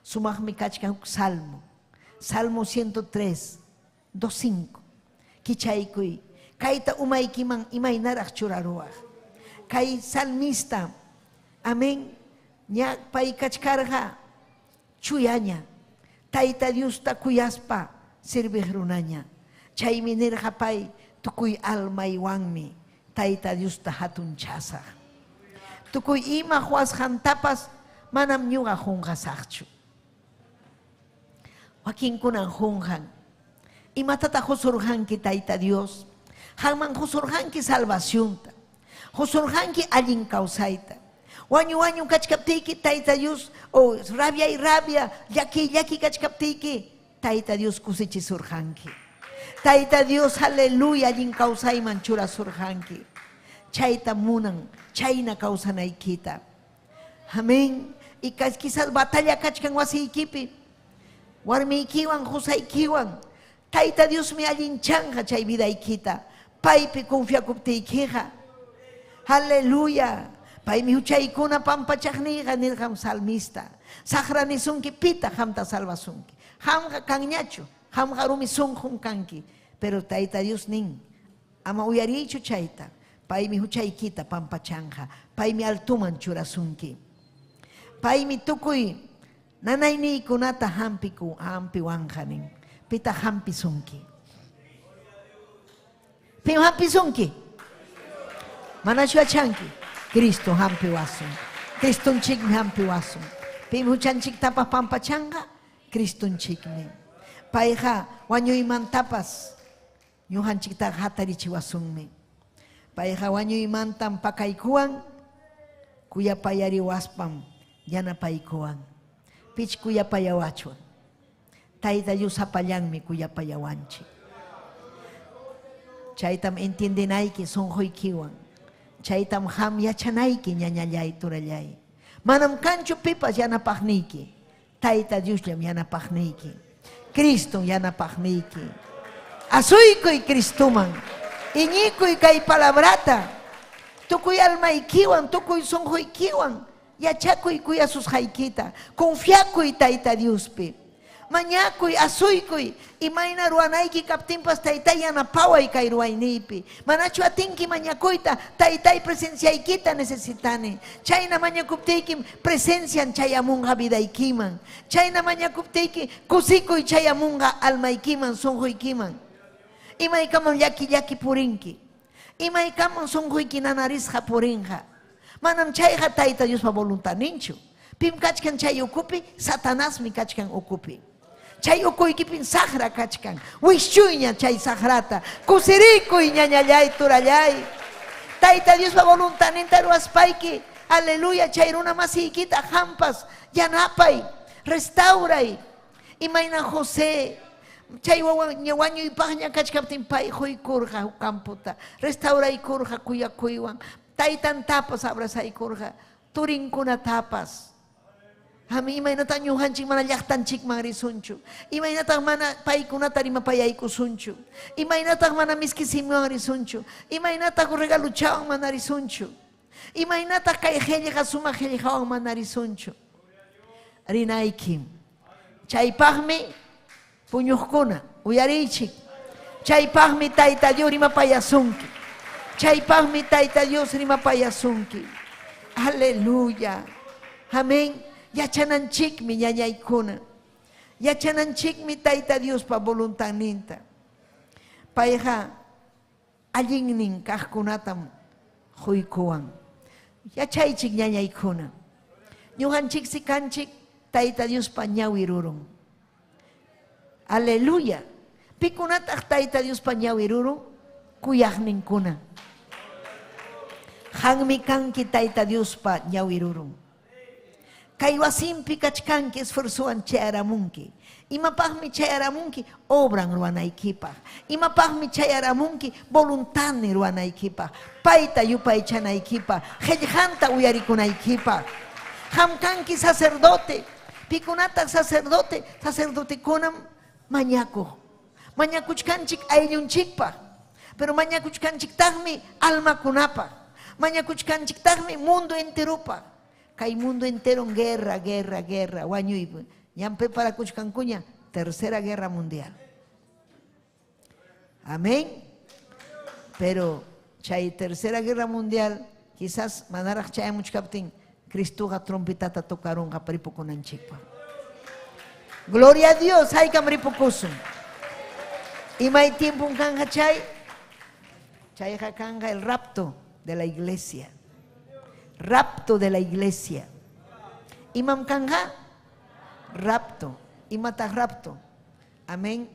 Sumaqmi kachkan huk salmo. Salmo 103, 2, 5. Kichaykuy, kayta umaykiman imaynaraq churaruwaq. Kay salmista, amén, ña pay kachkarqa chuyaña, Tayta Diosta kuyaspa serviq runaña. Chaymi nirqa pay, tukuy almaywanmi Tayta Diosta hatunchasaq. Tukuy ima quwasqantapas manam ñuqa qunqasaqchu. Wakinkunan qunqan. Imatataq qusurqanki Tayta Dios? Qanman qusurqanki salvacionta. Qusurqanki allin kawsayta. Wañu wañu kachkaptiyki Tayta Dios, o rabia y rabia, llaki llaki kachkaptiyki Tayta Dios kusichisurqanki. Tayta Dios, aleluya, allin kawsayman churasurqanki. Chayta munan, chayna kawsanaykita. Amén. Y quizás batalla kachkan wasiykipi. Warmiykiwan, qusaykiwan. Tayta Diosmi allinchanqa chay vidaykita. Paypi confiakuptiykiqa. Aleluya. Paymi huchaykuna pampachaqniyqa nirqam salmista. Saqra nisunki pitaq qamta salvasunki. Qamqa kanñachu, qamqa rumi sunqum kanki. Pero Tayta Dios nin, ama uyariychu chayta. Paymi huchaykita pampachanqa. Paymi altuman churasunki. Paymi tukuy nanayniykunata hampiku hampiwanqa nin. Pitaq hampisunki? Pim hampisunki? Manachu yachanki? Cristo hampiwasun. Cristonchikmi hampiwasun. Pim huchanchiktapas pampachanqa? Cristonchikmi. Payqa wañuymantapas ñuqanchiktaqa hatarichiwasunmi. Payqa wañuymantam pakaykuwan, kuyapayariwaspam yanapaykuwan. Pich kuyapayawachwan. Tayta Dios sapallanmi kuyapayawanchik. Chaytam entiendenayki sunquykiwan. Chaytam qam yachanayki ñañallay, turallay. Manam kanchu pipas yanapaqniyki. Tayta Diosllam yanapaqniyki. Cristom yanapaqniyki. Asuykuy Cristoman. Iñikuy kay palabrata. Tukuy almaykiwan, tukuy sunquykiwan yachakuy kuyasusqaykita. Confiakuy Tayta Diospi. Mañakuy, asuykuy, imayna ruwanayki kaptinpas Taytay yanapaway kay ruwayniypi. Manachu atinki mañakuyta, Taytay presenciaykita necesitani. Chayna mañakuptiykim presencian chayamunqa vidaykiman. Chayna mañakuptiyki kusikuy chayamunqa almaykiman, sunquykiman. Imaykamam llaki llaki purinki. Imaykamam sunquyki nanarisqa purinqa. Manam chayqa Tayta Diospa voluntadninchu. Pim kachkan chay ukupi? Satanasmi kachkan ukupi. Chay ukuykipim saqra kachkan. Wischuyña chay saqrata. Kusirikuy ñañallay, turallay. Tayta Diospa voluntadninta ruwaspayki, aleluya, chay runa masiykita qampas yanapay, restauray. Imayna José chay wawan ña wañuypaqña kachkaptin pay quykurqa huk campota, restauraykurqa kuyakuywan, taytantapas abrazaykurqa, turinkunatapas. Ami imaynatan ñuqanchik mana llaqtanchikman risunchu? Imaynatan mana paykunata rimapayaykusunchu? Imaynataq mana miski simiwan risunchu? Imaynataq regaluchawan mana risunchu? Imaynataq kay qillqa sumaq qillqawan mana risunchu? Rinaykim. Chaypaqmi puñuqkuna, uyariychik. Chaypaqmi Tayta Dios rimapayasunki. Chaypaqmi Tayta Dios rimapayasunki. Aleluya. Amén. Yachananchikmi ñañaykuna. Yachananchikmi Tayta Diospa voluntadninta. Payqa allinnin kaqkunatam quykuwan. Yachaychik ñañaykuna. Ñuqanchiksi kanchik Tayta Diospa ñawi rurun. Aleluya. Pikunataq Tayta Diospa ñawi rurun? Kuyaqninkuna. Qanmi kanki Tayta Diospa ñawi rurun. Kay wasinpi kachkanki esfuerzowan chayaramunki. Imapaqmi chayaramunki? Obran ruwanaykipaq. Imapaqmi chayaramunki? Voluntadnin ruwanaykipaq. Payta yupaychanaykipaq. Qellqanta uyarikunaykipaq. Qam kanki sacerdote. Pikunataq sacerdote? Sacerdotekunam mañakuq. Mañakuchkanchik ayllunchikpaq. Pero mañakuchkanchiktaqmi almakunapaq. Mañakuchkanchiktaqmi mundo enteropaq. Kay mundo entero guerra, guerra, guerra, wañuy. Ñam preparakuchkankuña tercera guerra mundial. Amén. Pero chay tercera guerra mundial quizás manaraq chayamuchkaptin Cristoqa trompetata tocarunqa ripukunanchikpaq. Gloria a Dios, haykam ripukusun. Imay tiempon kanja chay? Chayqa kanja el rapto de la iglesia. Rapto de la iglesia. Imam kanja? Rapto. Imataq rapto? Amén.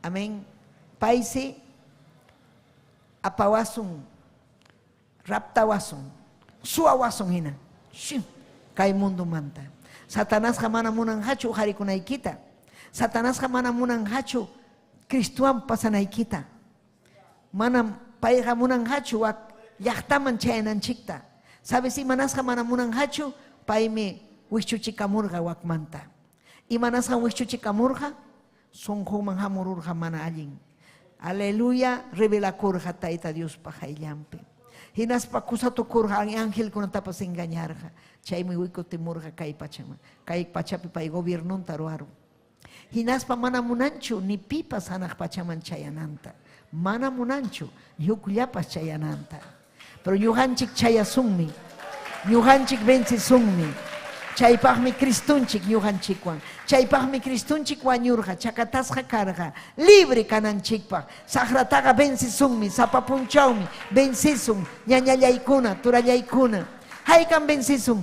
Amén. Paysi apawasun, raptawasun, suwawasun hina. Kay mundomanta. Satanasqa mana munanqachu uqarikunaykita. Satanasqa mana munanqachu Cristowan pasanaykita. Manam payqa munanqachu wak llaqtaman chayananchikta. Sabes imanasqa mana munanqachu? Paymi wikchuchikamurqa wakmanta. Imanasqam wikchuchikamurqa? Sunqunman hamururqa mana allin. Aleluya, revelakurqa Tayta Diospa qayllanpi. Hinaspa kusatukurqa angelkunatapas engañarqa. Chaymi wikutimurqa kay pachaman. Kay pachapi pay gobiernonta ruwarun. Hinaspa mana munanchu ni pipas hanaq pachaman chayananta. Mana munanchu ni hukllapas chayananta. Pero ñuqanchik chayasunmi. Ñuqanchik vencesunmi. Chaypaqmi Cristonchik ñuqanchikwan. Chaypaqmi Cristonchik wañurqa, chakatasqa karqa, libre kananchikpaq. Saqrataqa vencesunmi, sapa punchawmi vencesun, ñañallaykuna, turallaykuna. Haykam vencesun?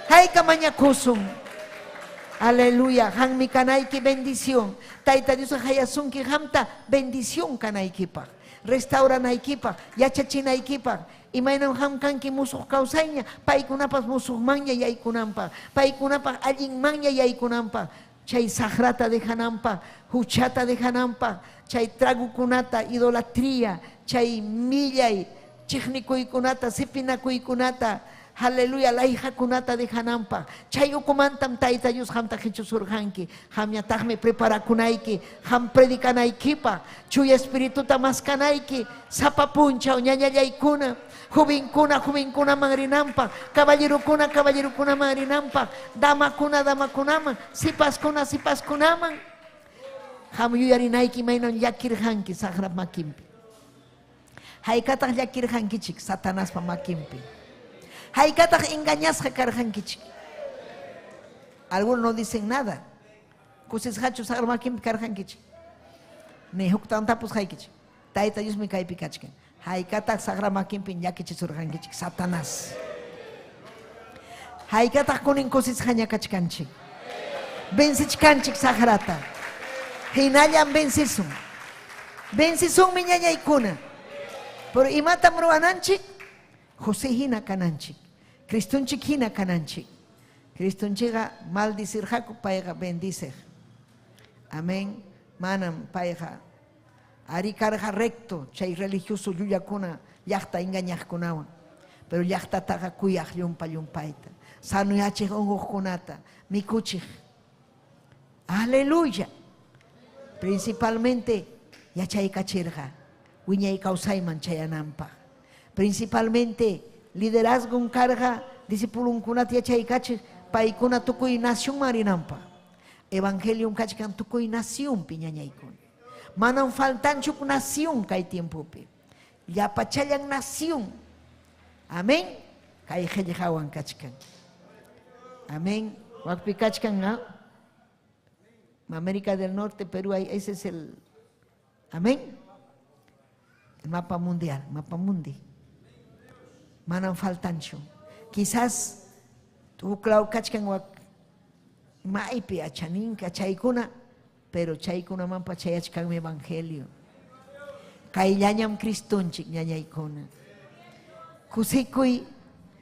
Haykam mañakusun? Aleluya, hanmi kanayki bendición. Tayta Dios hayasunki hamta bendición kanaykipaq, restauranaykipaq, yachachinaykipaq. Imaynam ham kanki musuq kawsayña, paykunapas musuqmanña yaykunanpaq, paykunapaq allinmanña yaykunanpaq, chay saqrata dejananpaq, huchata dejananpaq, chay tragukunata, idolatría, chay millay chiqnikuykunata, sipinakuykunata, aleluya, layqakunata dejananpaq. Chay ukumantam Tayta Dios qamta qichusurqanki. Qamñataqmi preparakunayki, qam predicanaykipaq, Chuya Espirituta maskanayki, sapa punchaw ñañallaykuna, jovenkuna jovenkunaman rinanpaq, caballerokuna caballerokunaman rinanpaq, damakuna damakunaman, sipaskuna sipaskunaman. Qam yuyarinayki imaynam llakirqanki saqrap makinpi. Haykataq llakirqankichik Satanaspa makinpi? Haykataq engañasqa karqankichik? Algunos no dicen nada. Kusisqachu saqra makinpi karqankichik? Ni huktawan tapusqaykichik. Tayta Diosmi kaypi kachkan. Haykataq saqra makinpi llakichisurqankichik Satanás? Haykataq kunin kusisqaña kachkanchik? Vencichkanchik saqrata. Hinallam vencisun. Vencisunmi ñañaykuna. Pero imatam ruwananchik? José hina kananchik. Cristonchik hina kananchik. Cristonchikqa maldecirqaku, payqa bendiceq. Amén. Manam payqa ari karqa recto chay religioso llullakuna llaqta engañaqkunawan. Pero llaqtataqa kuyaq llumpa llumpayta. Sanoyachiq unquqkunata, mikuchiq. Aleluya. Principalmente yachaykachirqa wiñay kawsayman chayananpaq. Principalmente liderazgon karqa discipulonkunata yachaykachiq paykuna tukuy nacionman rinanpaq. Evangelium kachkan tukuy nacionpi ñañaykuna. Manam faltanchu nación kay tiempopi. Llapachallan nación. Amén. Kay qillqawan kachkan. Amén. Wakpi kachkan, ¿no? América del Norte, Perú, ese es el amén. El mapa mundial, mapa mundi. Manam faltanchu. Quizás huklaw kachkan wak maypi achaninka chaykuna, pero chaykunamanpa chayachkanmi evangelio. Kayllañam Cristonchik ñañaykuna. Kusikuy,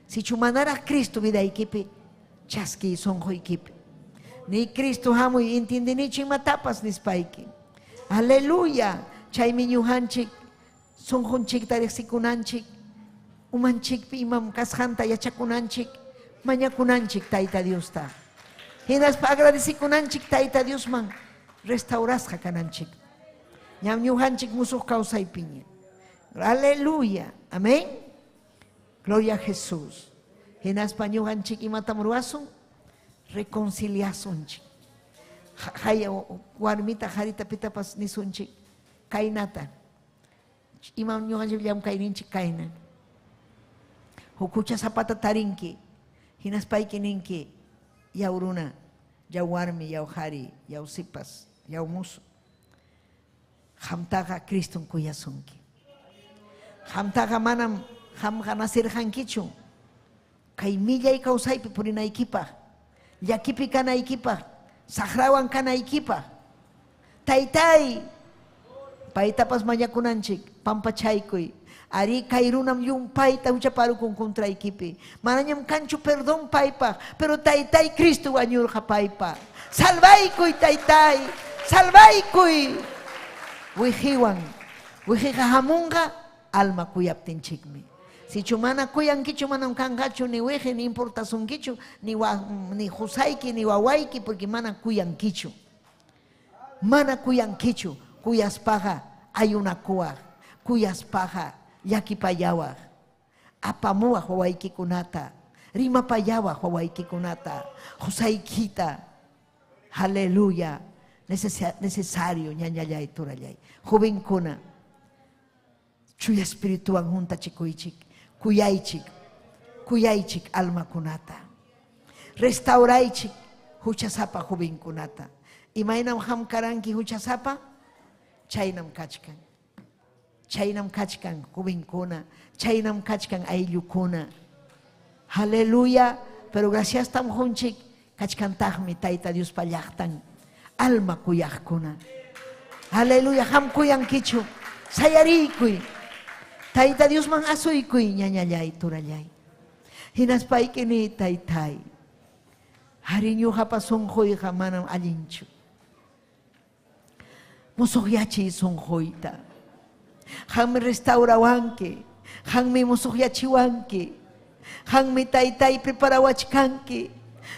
sichu manaraq Cristo vidaykipi, chaskiy sunquykipi. Ni Cristo hamuy entiendinichu imatapas nispayki. Aleluya. Chaymi ñuqanchik sunqunchikta riqsikunanchik, umanchikpi imam kasqanta yachakunanchik, mañakunanchik Tayta Diosta. Hinaspa agradecikunanchik Tayta Diosman restaurasqa kananchik. Ñam ñuqanchik musuq kawsaypiña. Aleluya. Amén. Gloria a Jesús. Hinaspa ñuqanchik imatam ruwasun? Reconciliasunchik. Haya warmita qarita pitapas nisunchik kaynata. Imam ñuqanchik llamkayninchik kayna. Huk huchasapata tarinki. Hinaspayki ninki yaw runa, yaw warmi, yaw qhari, yaw sipas, yaw musu. Qamtaqa Cristom kuyasunki. Qamtaqa manam qamqa nacirqankichu kay millay kawsaypi purinaykipaq, llakipi kanaykipaq, saqrawan kanaykipaq. Taytay, paytapas mañakunanchik, pampachaykuy. Ari kay runam llumpayta huchaparukun contraykipi. Manañam kanchu perdón paypaq, pero taytay Cristo wañurqa paypaq. Salvaykuy taytay, salvaykuy. Wiqiwan, wiqiqa hamunqa alma kuyaptinchikmi. Sichu mana kuyankichu manam kanqachu ni wiqi ni importasunkichu ni wa, ni qusayki ni wawayki porque mana kuyankichu. Mana kuyankichu, kuyaspaqa ayunakuwaq, kuyaspaqa llakipayawaq, apamuwaq wawaykikunata, rimapayawaq wawaykikunata, qusaykita. Aleluya. Necesario ñañallay turallay. Jovenkuna, Chuya Espirituwan juntachikuychik, kuyaychik, kuyaychik almakunata. Restauraychik huchasapa jovenkunata. Imaynam qam karanki huchasapa? Chaynam kachkan. Chaynam kachkan jovenkuna, chaynam kachkan ayllukuna. Aleluya, pero graciastam qunchik Kachkantaqmi Tayta Diospa llaqtan alma kuyaqkuna. Aleluya, qam kuyankichu. Sayariykuy. Tayta Diosman asuykuy, ñañallay, turallay. Hinaspayki niy, Taytay, arí ñuqapa sunquyqa manam allinchu. Musuqyachiy sunquyta. Qammi restaurawanki. Qammi musuqyachiwanki. Qammi Taytay preparawachkanki.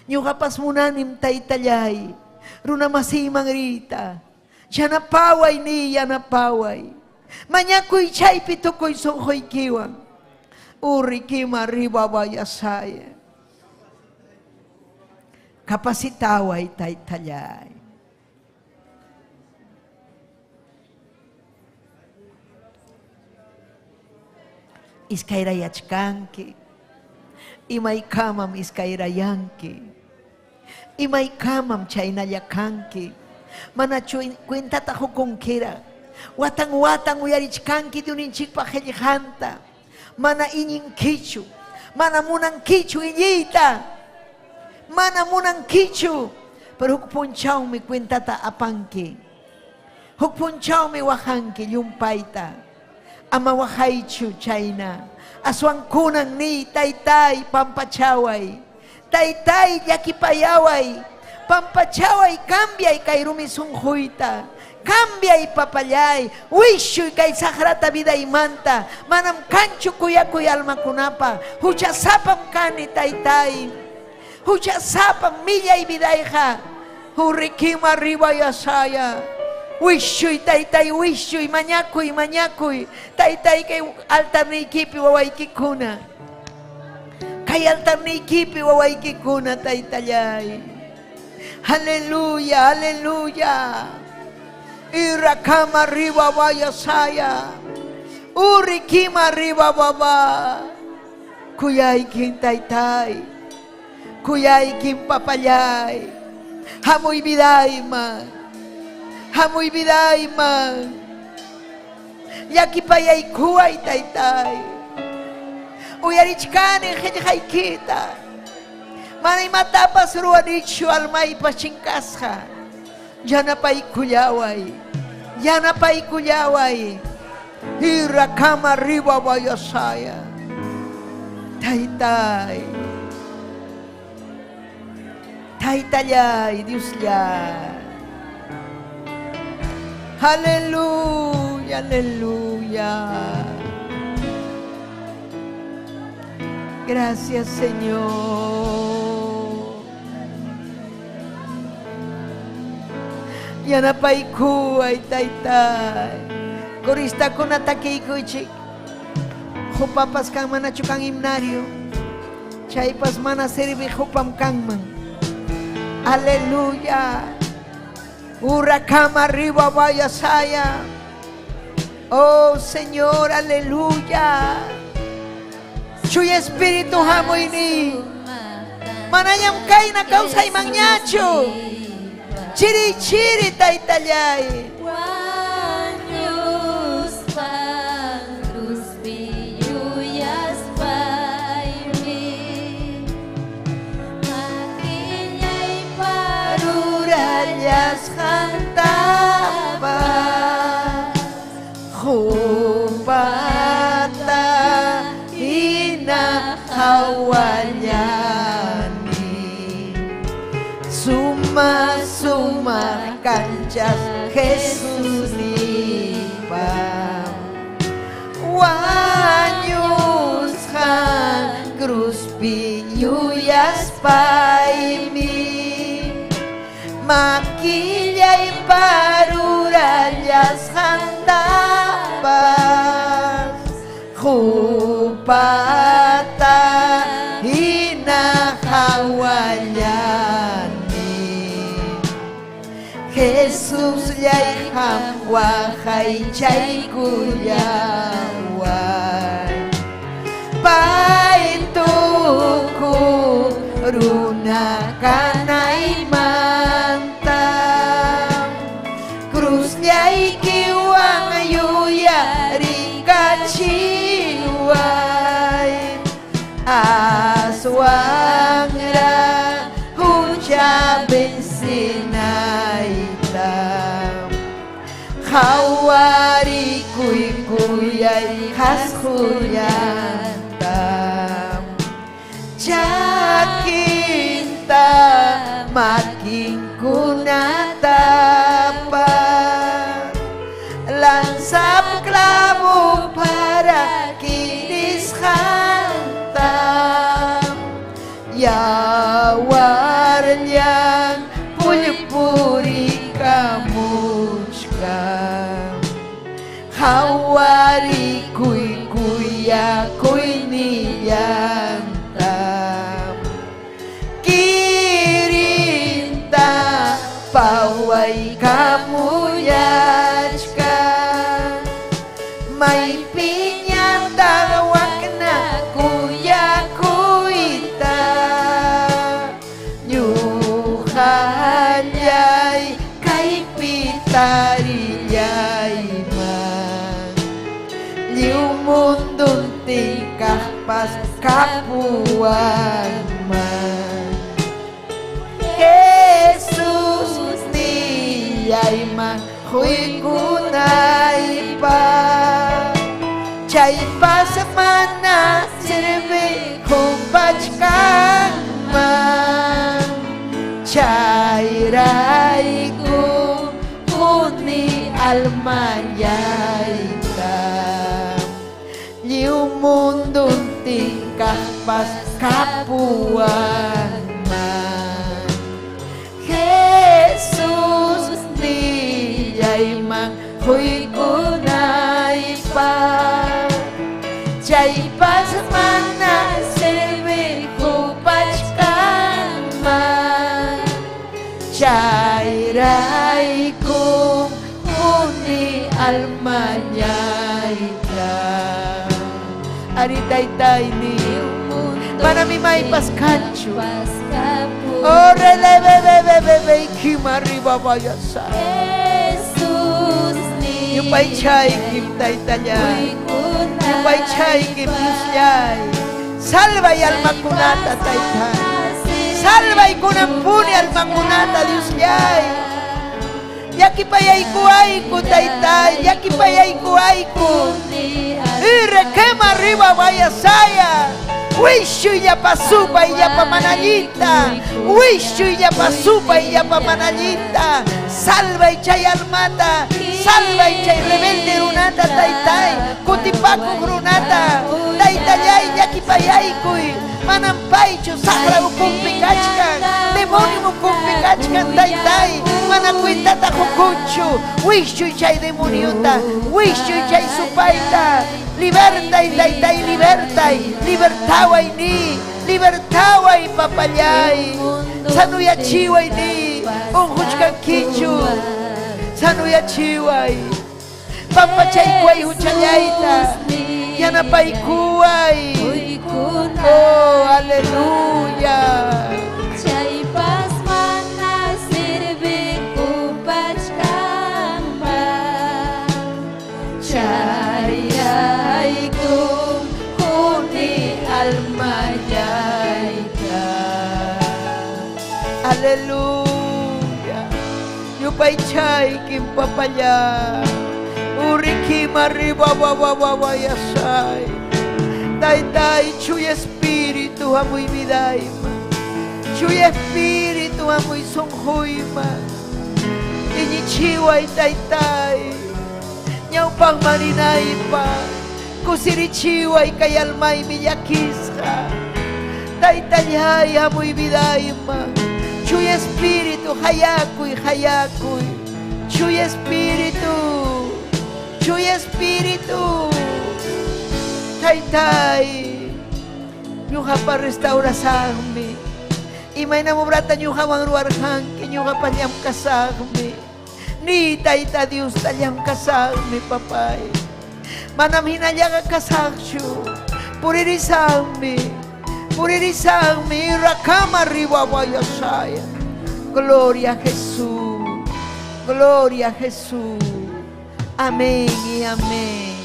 Ñuqapas munanim Taytallay runamasiyman riyta. Yanapaway niy, yanapaway. Mañakuy chaypi tukuy sunquykiwan. Urrikima ribabayasaya. Capacitaway Taytallay. Iskayrayachkanki. Imaykamam iskayrayanki. Imaykamam chaynalla kanki. Manachu cuentata qukunkiraq. Watan watan uyarichkanki Diosninchikpa qillqanta. Mana iñinkichu. Mana munankichu iñiyta. Mana munankichu. Pero huk punchawmi cuentata apanki. Huk punchawmi waqanki llumpayta. Ama waqaychu chayna. Aswan kunan niy, Taytay, pampachaway. Taytay, llakipayaway. Pampachaway, cambiay kay rumi sunquyta. Cambiay, papallay. Wischuy kay saqrata vidaymanta. Manam kanchu kuyakuy almakunapa. Huchasapam kani, Taytay. Huchasapam millay vidayqa. Urrikima ribayasaya. Wischuy, Taytay, wischuy, mañakuy, mañakuy. Taytay, kay altarniykipi wawaykikuna. Kay altarniykipi wawaykikuna, Taytallay. Aleluya, aleluya. Irakama riba bayasaya. Urikima riba baba. Kuyaykin taytay. Kuyaykin papallay. Hamuy vidayman. Hamuy vidayman. Llakipayaykuway taytay. Uyarichkani qillqaykita. Mana imatapas ruwanichu almaypas chinkasqa. Yanapaykullaway. Yanapaykullaway. Irakama riba bayasaya. Taytay. Taytallay, Diosllay. Aleluya, aleluya. Gracias, Señor. Yanapaykuway, taytay. Coristakuna takiykuychik. Hupapas kan manachu kan himnario. Chaypas mana sirvi hupam kanman. Aleluya. Huracán arriba vaya saya. Oh Señor, aleluya. Chuy espíritu hamuyni. Manayam kayna kawsaymanñachu. Chiri chiri taytallay. Wañuspan cruzpi yuyaspaymi makillaypa Rurallasqantapas hupata hina qhawallani. Suma suma kanchas Jesús nipa. Wañusqan cruzpi yuyaspaymi makillay parurallasqantapas hupata hina qhawallani. Jesús llay qam waqaychaykullaway. Pay tukuq runa kanaymanta. Cruzllaykiwan yuyarikachiway. Aswanraq hucha Taytay qasqullanta chakinta makinkunatapa lanzap clavo para kirisqanta yawarllan pullpurikamuchkan hawarikuy kuyakuynillanta kirinta pawaykamuyachkan maypiñataq wakna kuyakuyta ñuqallay kaypi tarillayman lliw munduntin kaqpas kapuwanman Jesus nillayman quykunaypaq chaypas mana sirvijupachkanman chayrayku quni almallayta lliw munduntin kaqpas kapuwanman Jesus nillayman quykunaypaq chaypas mana sirvijupachkanman chayrayku quni almallayta ari taytayni manam imaypas kanchu oh relebebebebe kima arriba vayasa Jesus yupaychaykim taytallay yupaychaykim Diosllay salvay almakunata taytay salvay kunanpuni almakunata Diosllay llakipayaykuwayku taytay llakipayaykuwayku irrequema arriba vayasaya wischuy llapa supay llapa manallita wischuy llapa supay llapa manallita salvay chay almata salvay chay rebelde runata taytay kutipakuq runata taytallay llakipayaykuy manam paychu saqra ukunpi kachkan demonio ukunpi kachkan taytay mana cuentata qukunchu wischuy chay demoniota wischuy chay supayta libertay taytay libertay libertaway ni libertaway papallay sanuyachiway ni unquchkankichu sanuyachiway pampachaykuway huchallayta yanapaykuway oh aleluya Chaypas mana sirvijupachkanman chayrayku quni almallayta aleluya yupaychaykim papallay urikima arriba wawawawayasay taytay chuy espíritu hamuy vidayman chuy espíritu hamuy sunquyman iñichiway taytay ñawpaqman rinaypaq kusirichiway kay almaymi llakisqa taytallay hamuy vidayman chuy espíritu hayakuy hayakuy chuy espíritu chuy espíritu taytay ñuqapa restaurasaqmi imaynam obrata ñuqawan ruwarqanki ñuqapa llamkasaqmi ni tayta Diosta llamkasaqmi papay manam hinallaqa kasaqchu puririsaqmi puririsaqmi rakama arriba wayasaya gloria a Jesús gloria a Jesús amén y amén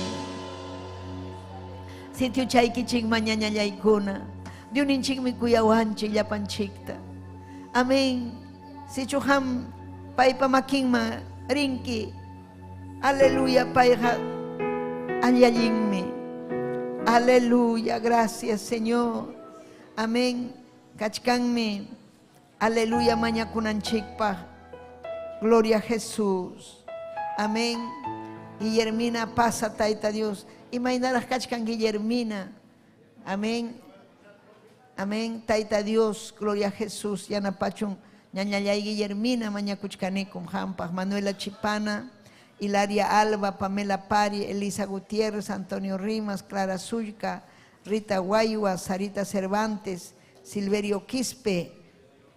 sitio chaykichikman ñañallaykuna Diosninchikmi kuyawanchik llapanchikta amén sichu qam paypa makinman rinki aleluya payqa Alli-allinmi. Aleluya, gracias Señor. Amén. Kachkanmi. Aleluya, mañakunanchikpaq. Gloria a Jesús. Amén. Guillermina pasa, Taita Dios. Imaynaraq kachkan Guillermina. Amén. Amén. Taita Dios, gloria a Jesús. Yanapachun. Ñañallay Guillermina, mañakuchkanikum, hampaq, Manuela Chipana, Hilaria Alba, Pamela Pari, Elisa Gutiérrez, Antonio Rimas, Clara Zuyca, Rita Guayua, Sarita Cervantes, Silverio Quispe,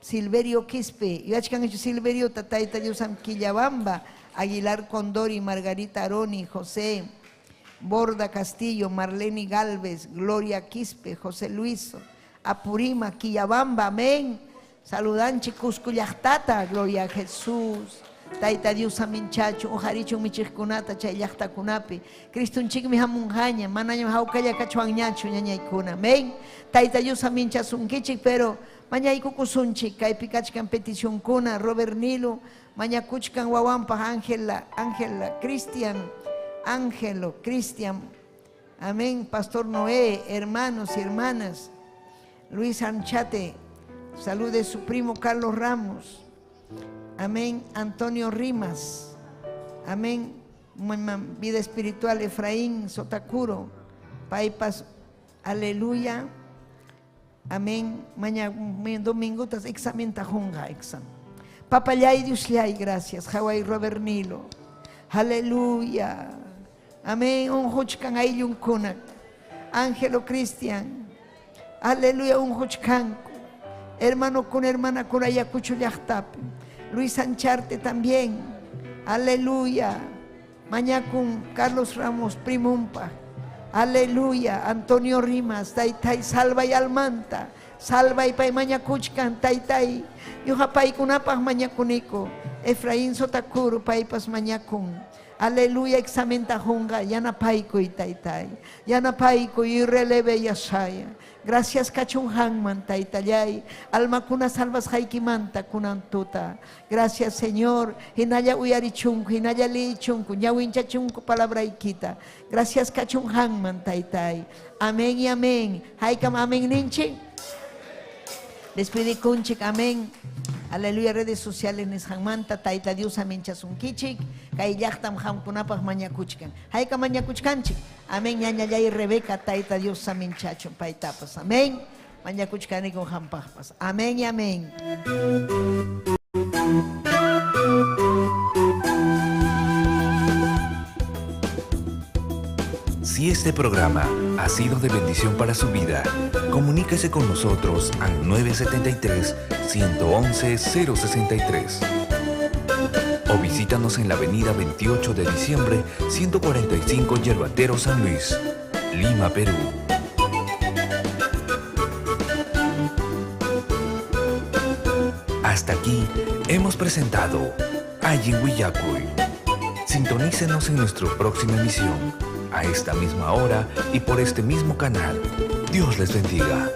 Silverio Quispe, yachkan hecho Silverio Tataita Dios Quillabamba, Aguilar Condori, Margarita Aroni, José Borda Castillo, Marlene Galvez, Gloria Quispe, José Luis, Apurima, Quillabamba, amén. Saludanchi Cusco llaqtata, gloria a Jesús. Tayta Dios aminchachu, uqarichun michiqkunata chay llaqtakunapi. Cristunchikmi hamunqaña, manañam hawkalla kachwanñachu ñañaykuna. Amén. Tayta Dios aminchasunkichik, pero mañaykukusunchik, kaypi kachkan peticionkuna, Robert Nilo, mañakuchkan wawanpaq Ángela, Ángela, Cristian, Ángelo, Cristian. Amén. Pastor Noé, hermanos y hermanas. Luis Anchate, salude su primo Carlos Ramos. Amén. Antonio Rimas. Amén. Vida espiritual, Efraín Sotacuro. Paipas, aleluya. Amén. Mañana domingo tas examen tajunga exam. Papayay Dios le gracias. Hawaii Robert Nilo. Aleluya. Amén. Un huchkan ayllun Ángelo Cristian. Aleluya. Un huchkanku. Hermano con hermana con Ayacucho llaqtapi. Luis Ancharte también. Aleluya. Mañacun Carlos Ramos Primumpa. Aleluya. Antonio Rimas. Taytay salva y almanta. Salva y pay mañakuchkan. Taytay. Ñuqa paykunapaq mañakuniku. Efraín Sotakuru paypas mañakun. Aleluya, examenta junga, yanapaykuy taytay. Yanapaykuy y releve yasaya. Gracias kachunhanman taytallay. Almakuna salvasqaykimanta kunan tuta. Gracias Señor. Hinalla uyarichunku, hinalla liichunku, ñawinchachunku palabraykita. Gracias kachunhanman taytay. Amén y amén. Haykam amén ninchik. Despidikunchik, amén. Aleluya, redes sociales nisqanmanta, Tayta Dios aminchasunkichik, kay llaqtam qamkunapaq mañakuchkan. Hayka mañakuchkanchik. Amén, ñañallay Rebeca, Tayta Dios aminchachun paytapas. Amén. Mañakuchkaniku hampaqpas. Amén y amén. Si este programa ha sido de bendición para su vida, comuníquese con nosotros al 973-111-063. O visítanos en la avenida 28 de diciembre, 145 Yerbatero San Luis, Lima, Perú. Hasta aquí hemos presentado Allin Willakuy. Sintonícenos en nuestra próxima emisión, a esta misma hora y por este mismo canal. Dios les bendiga.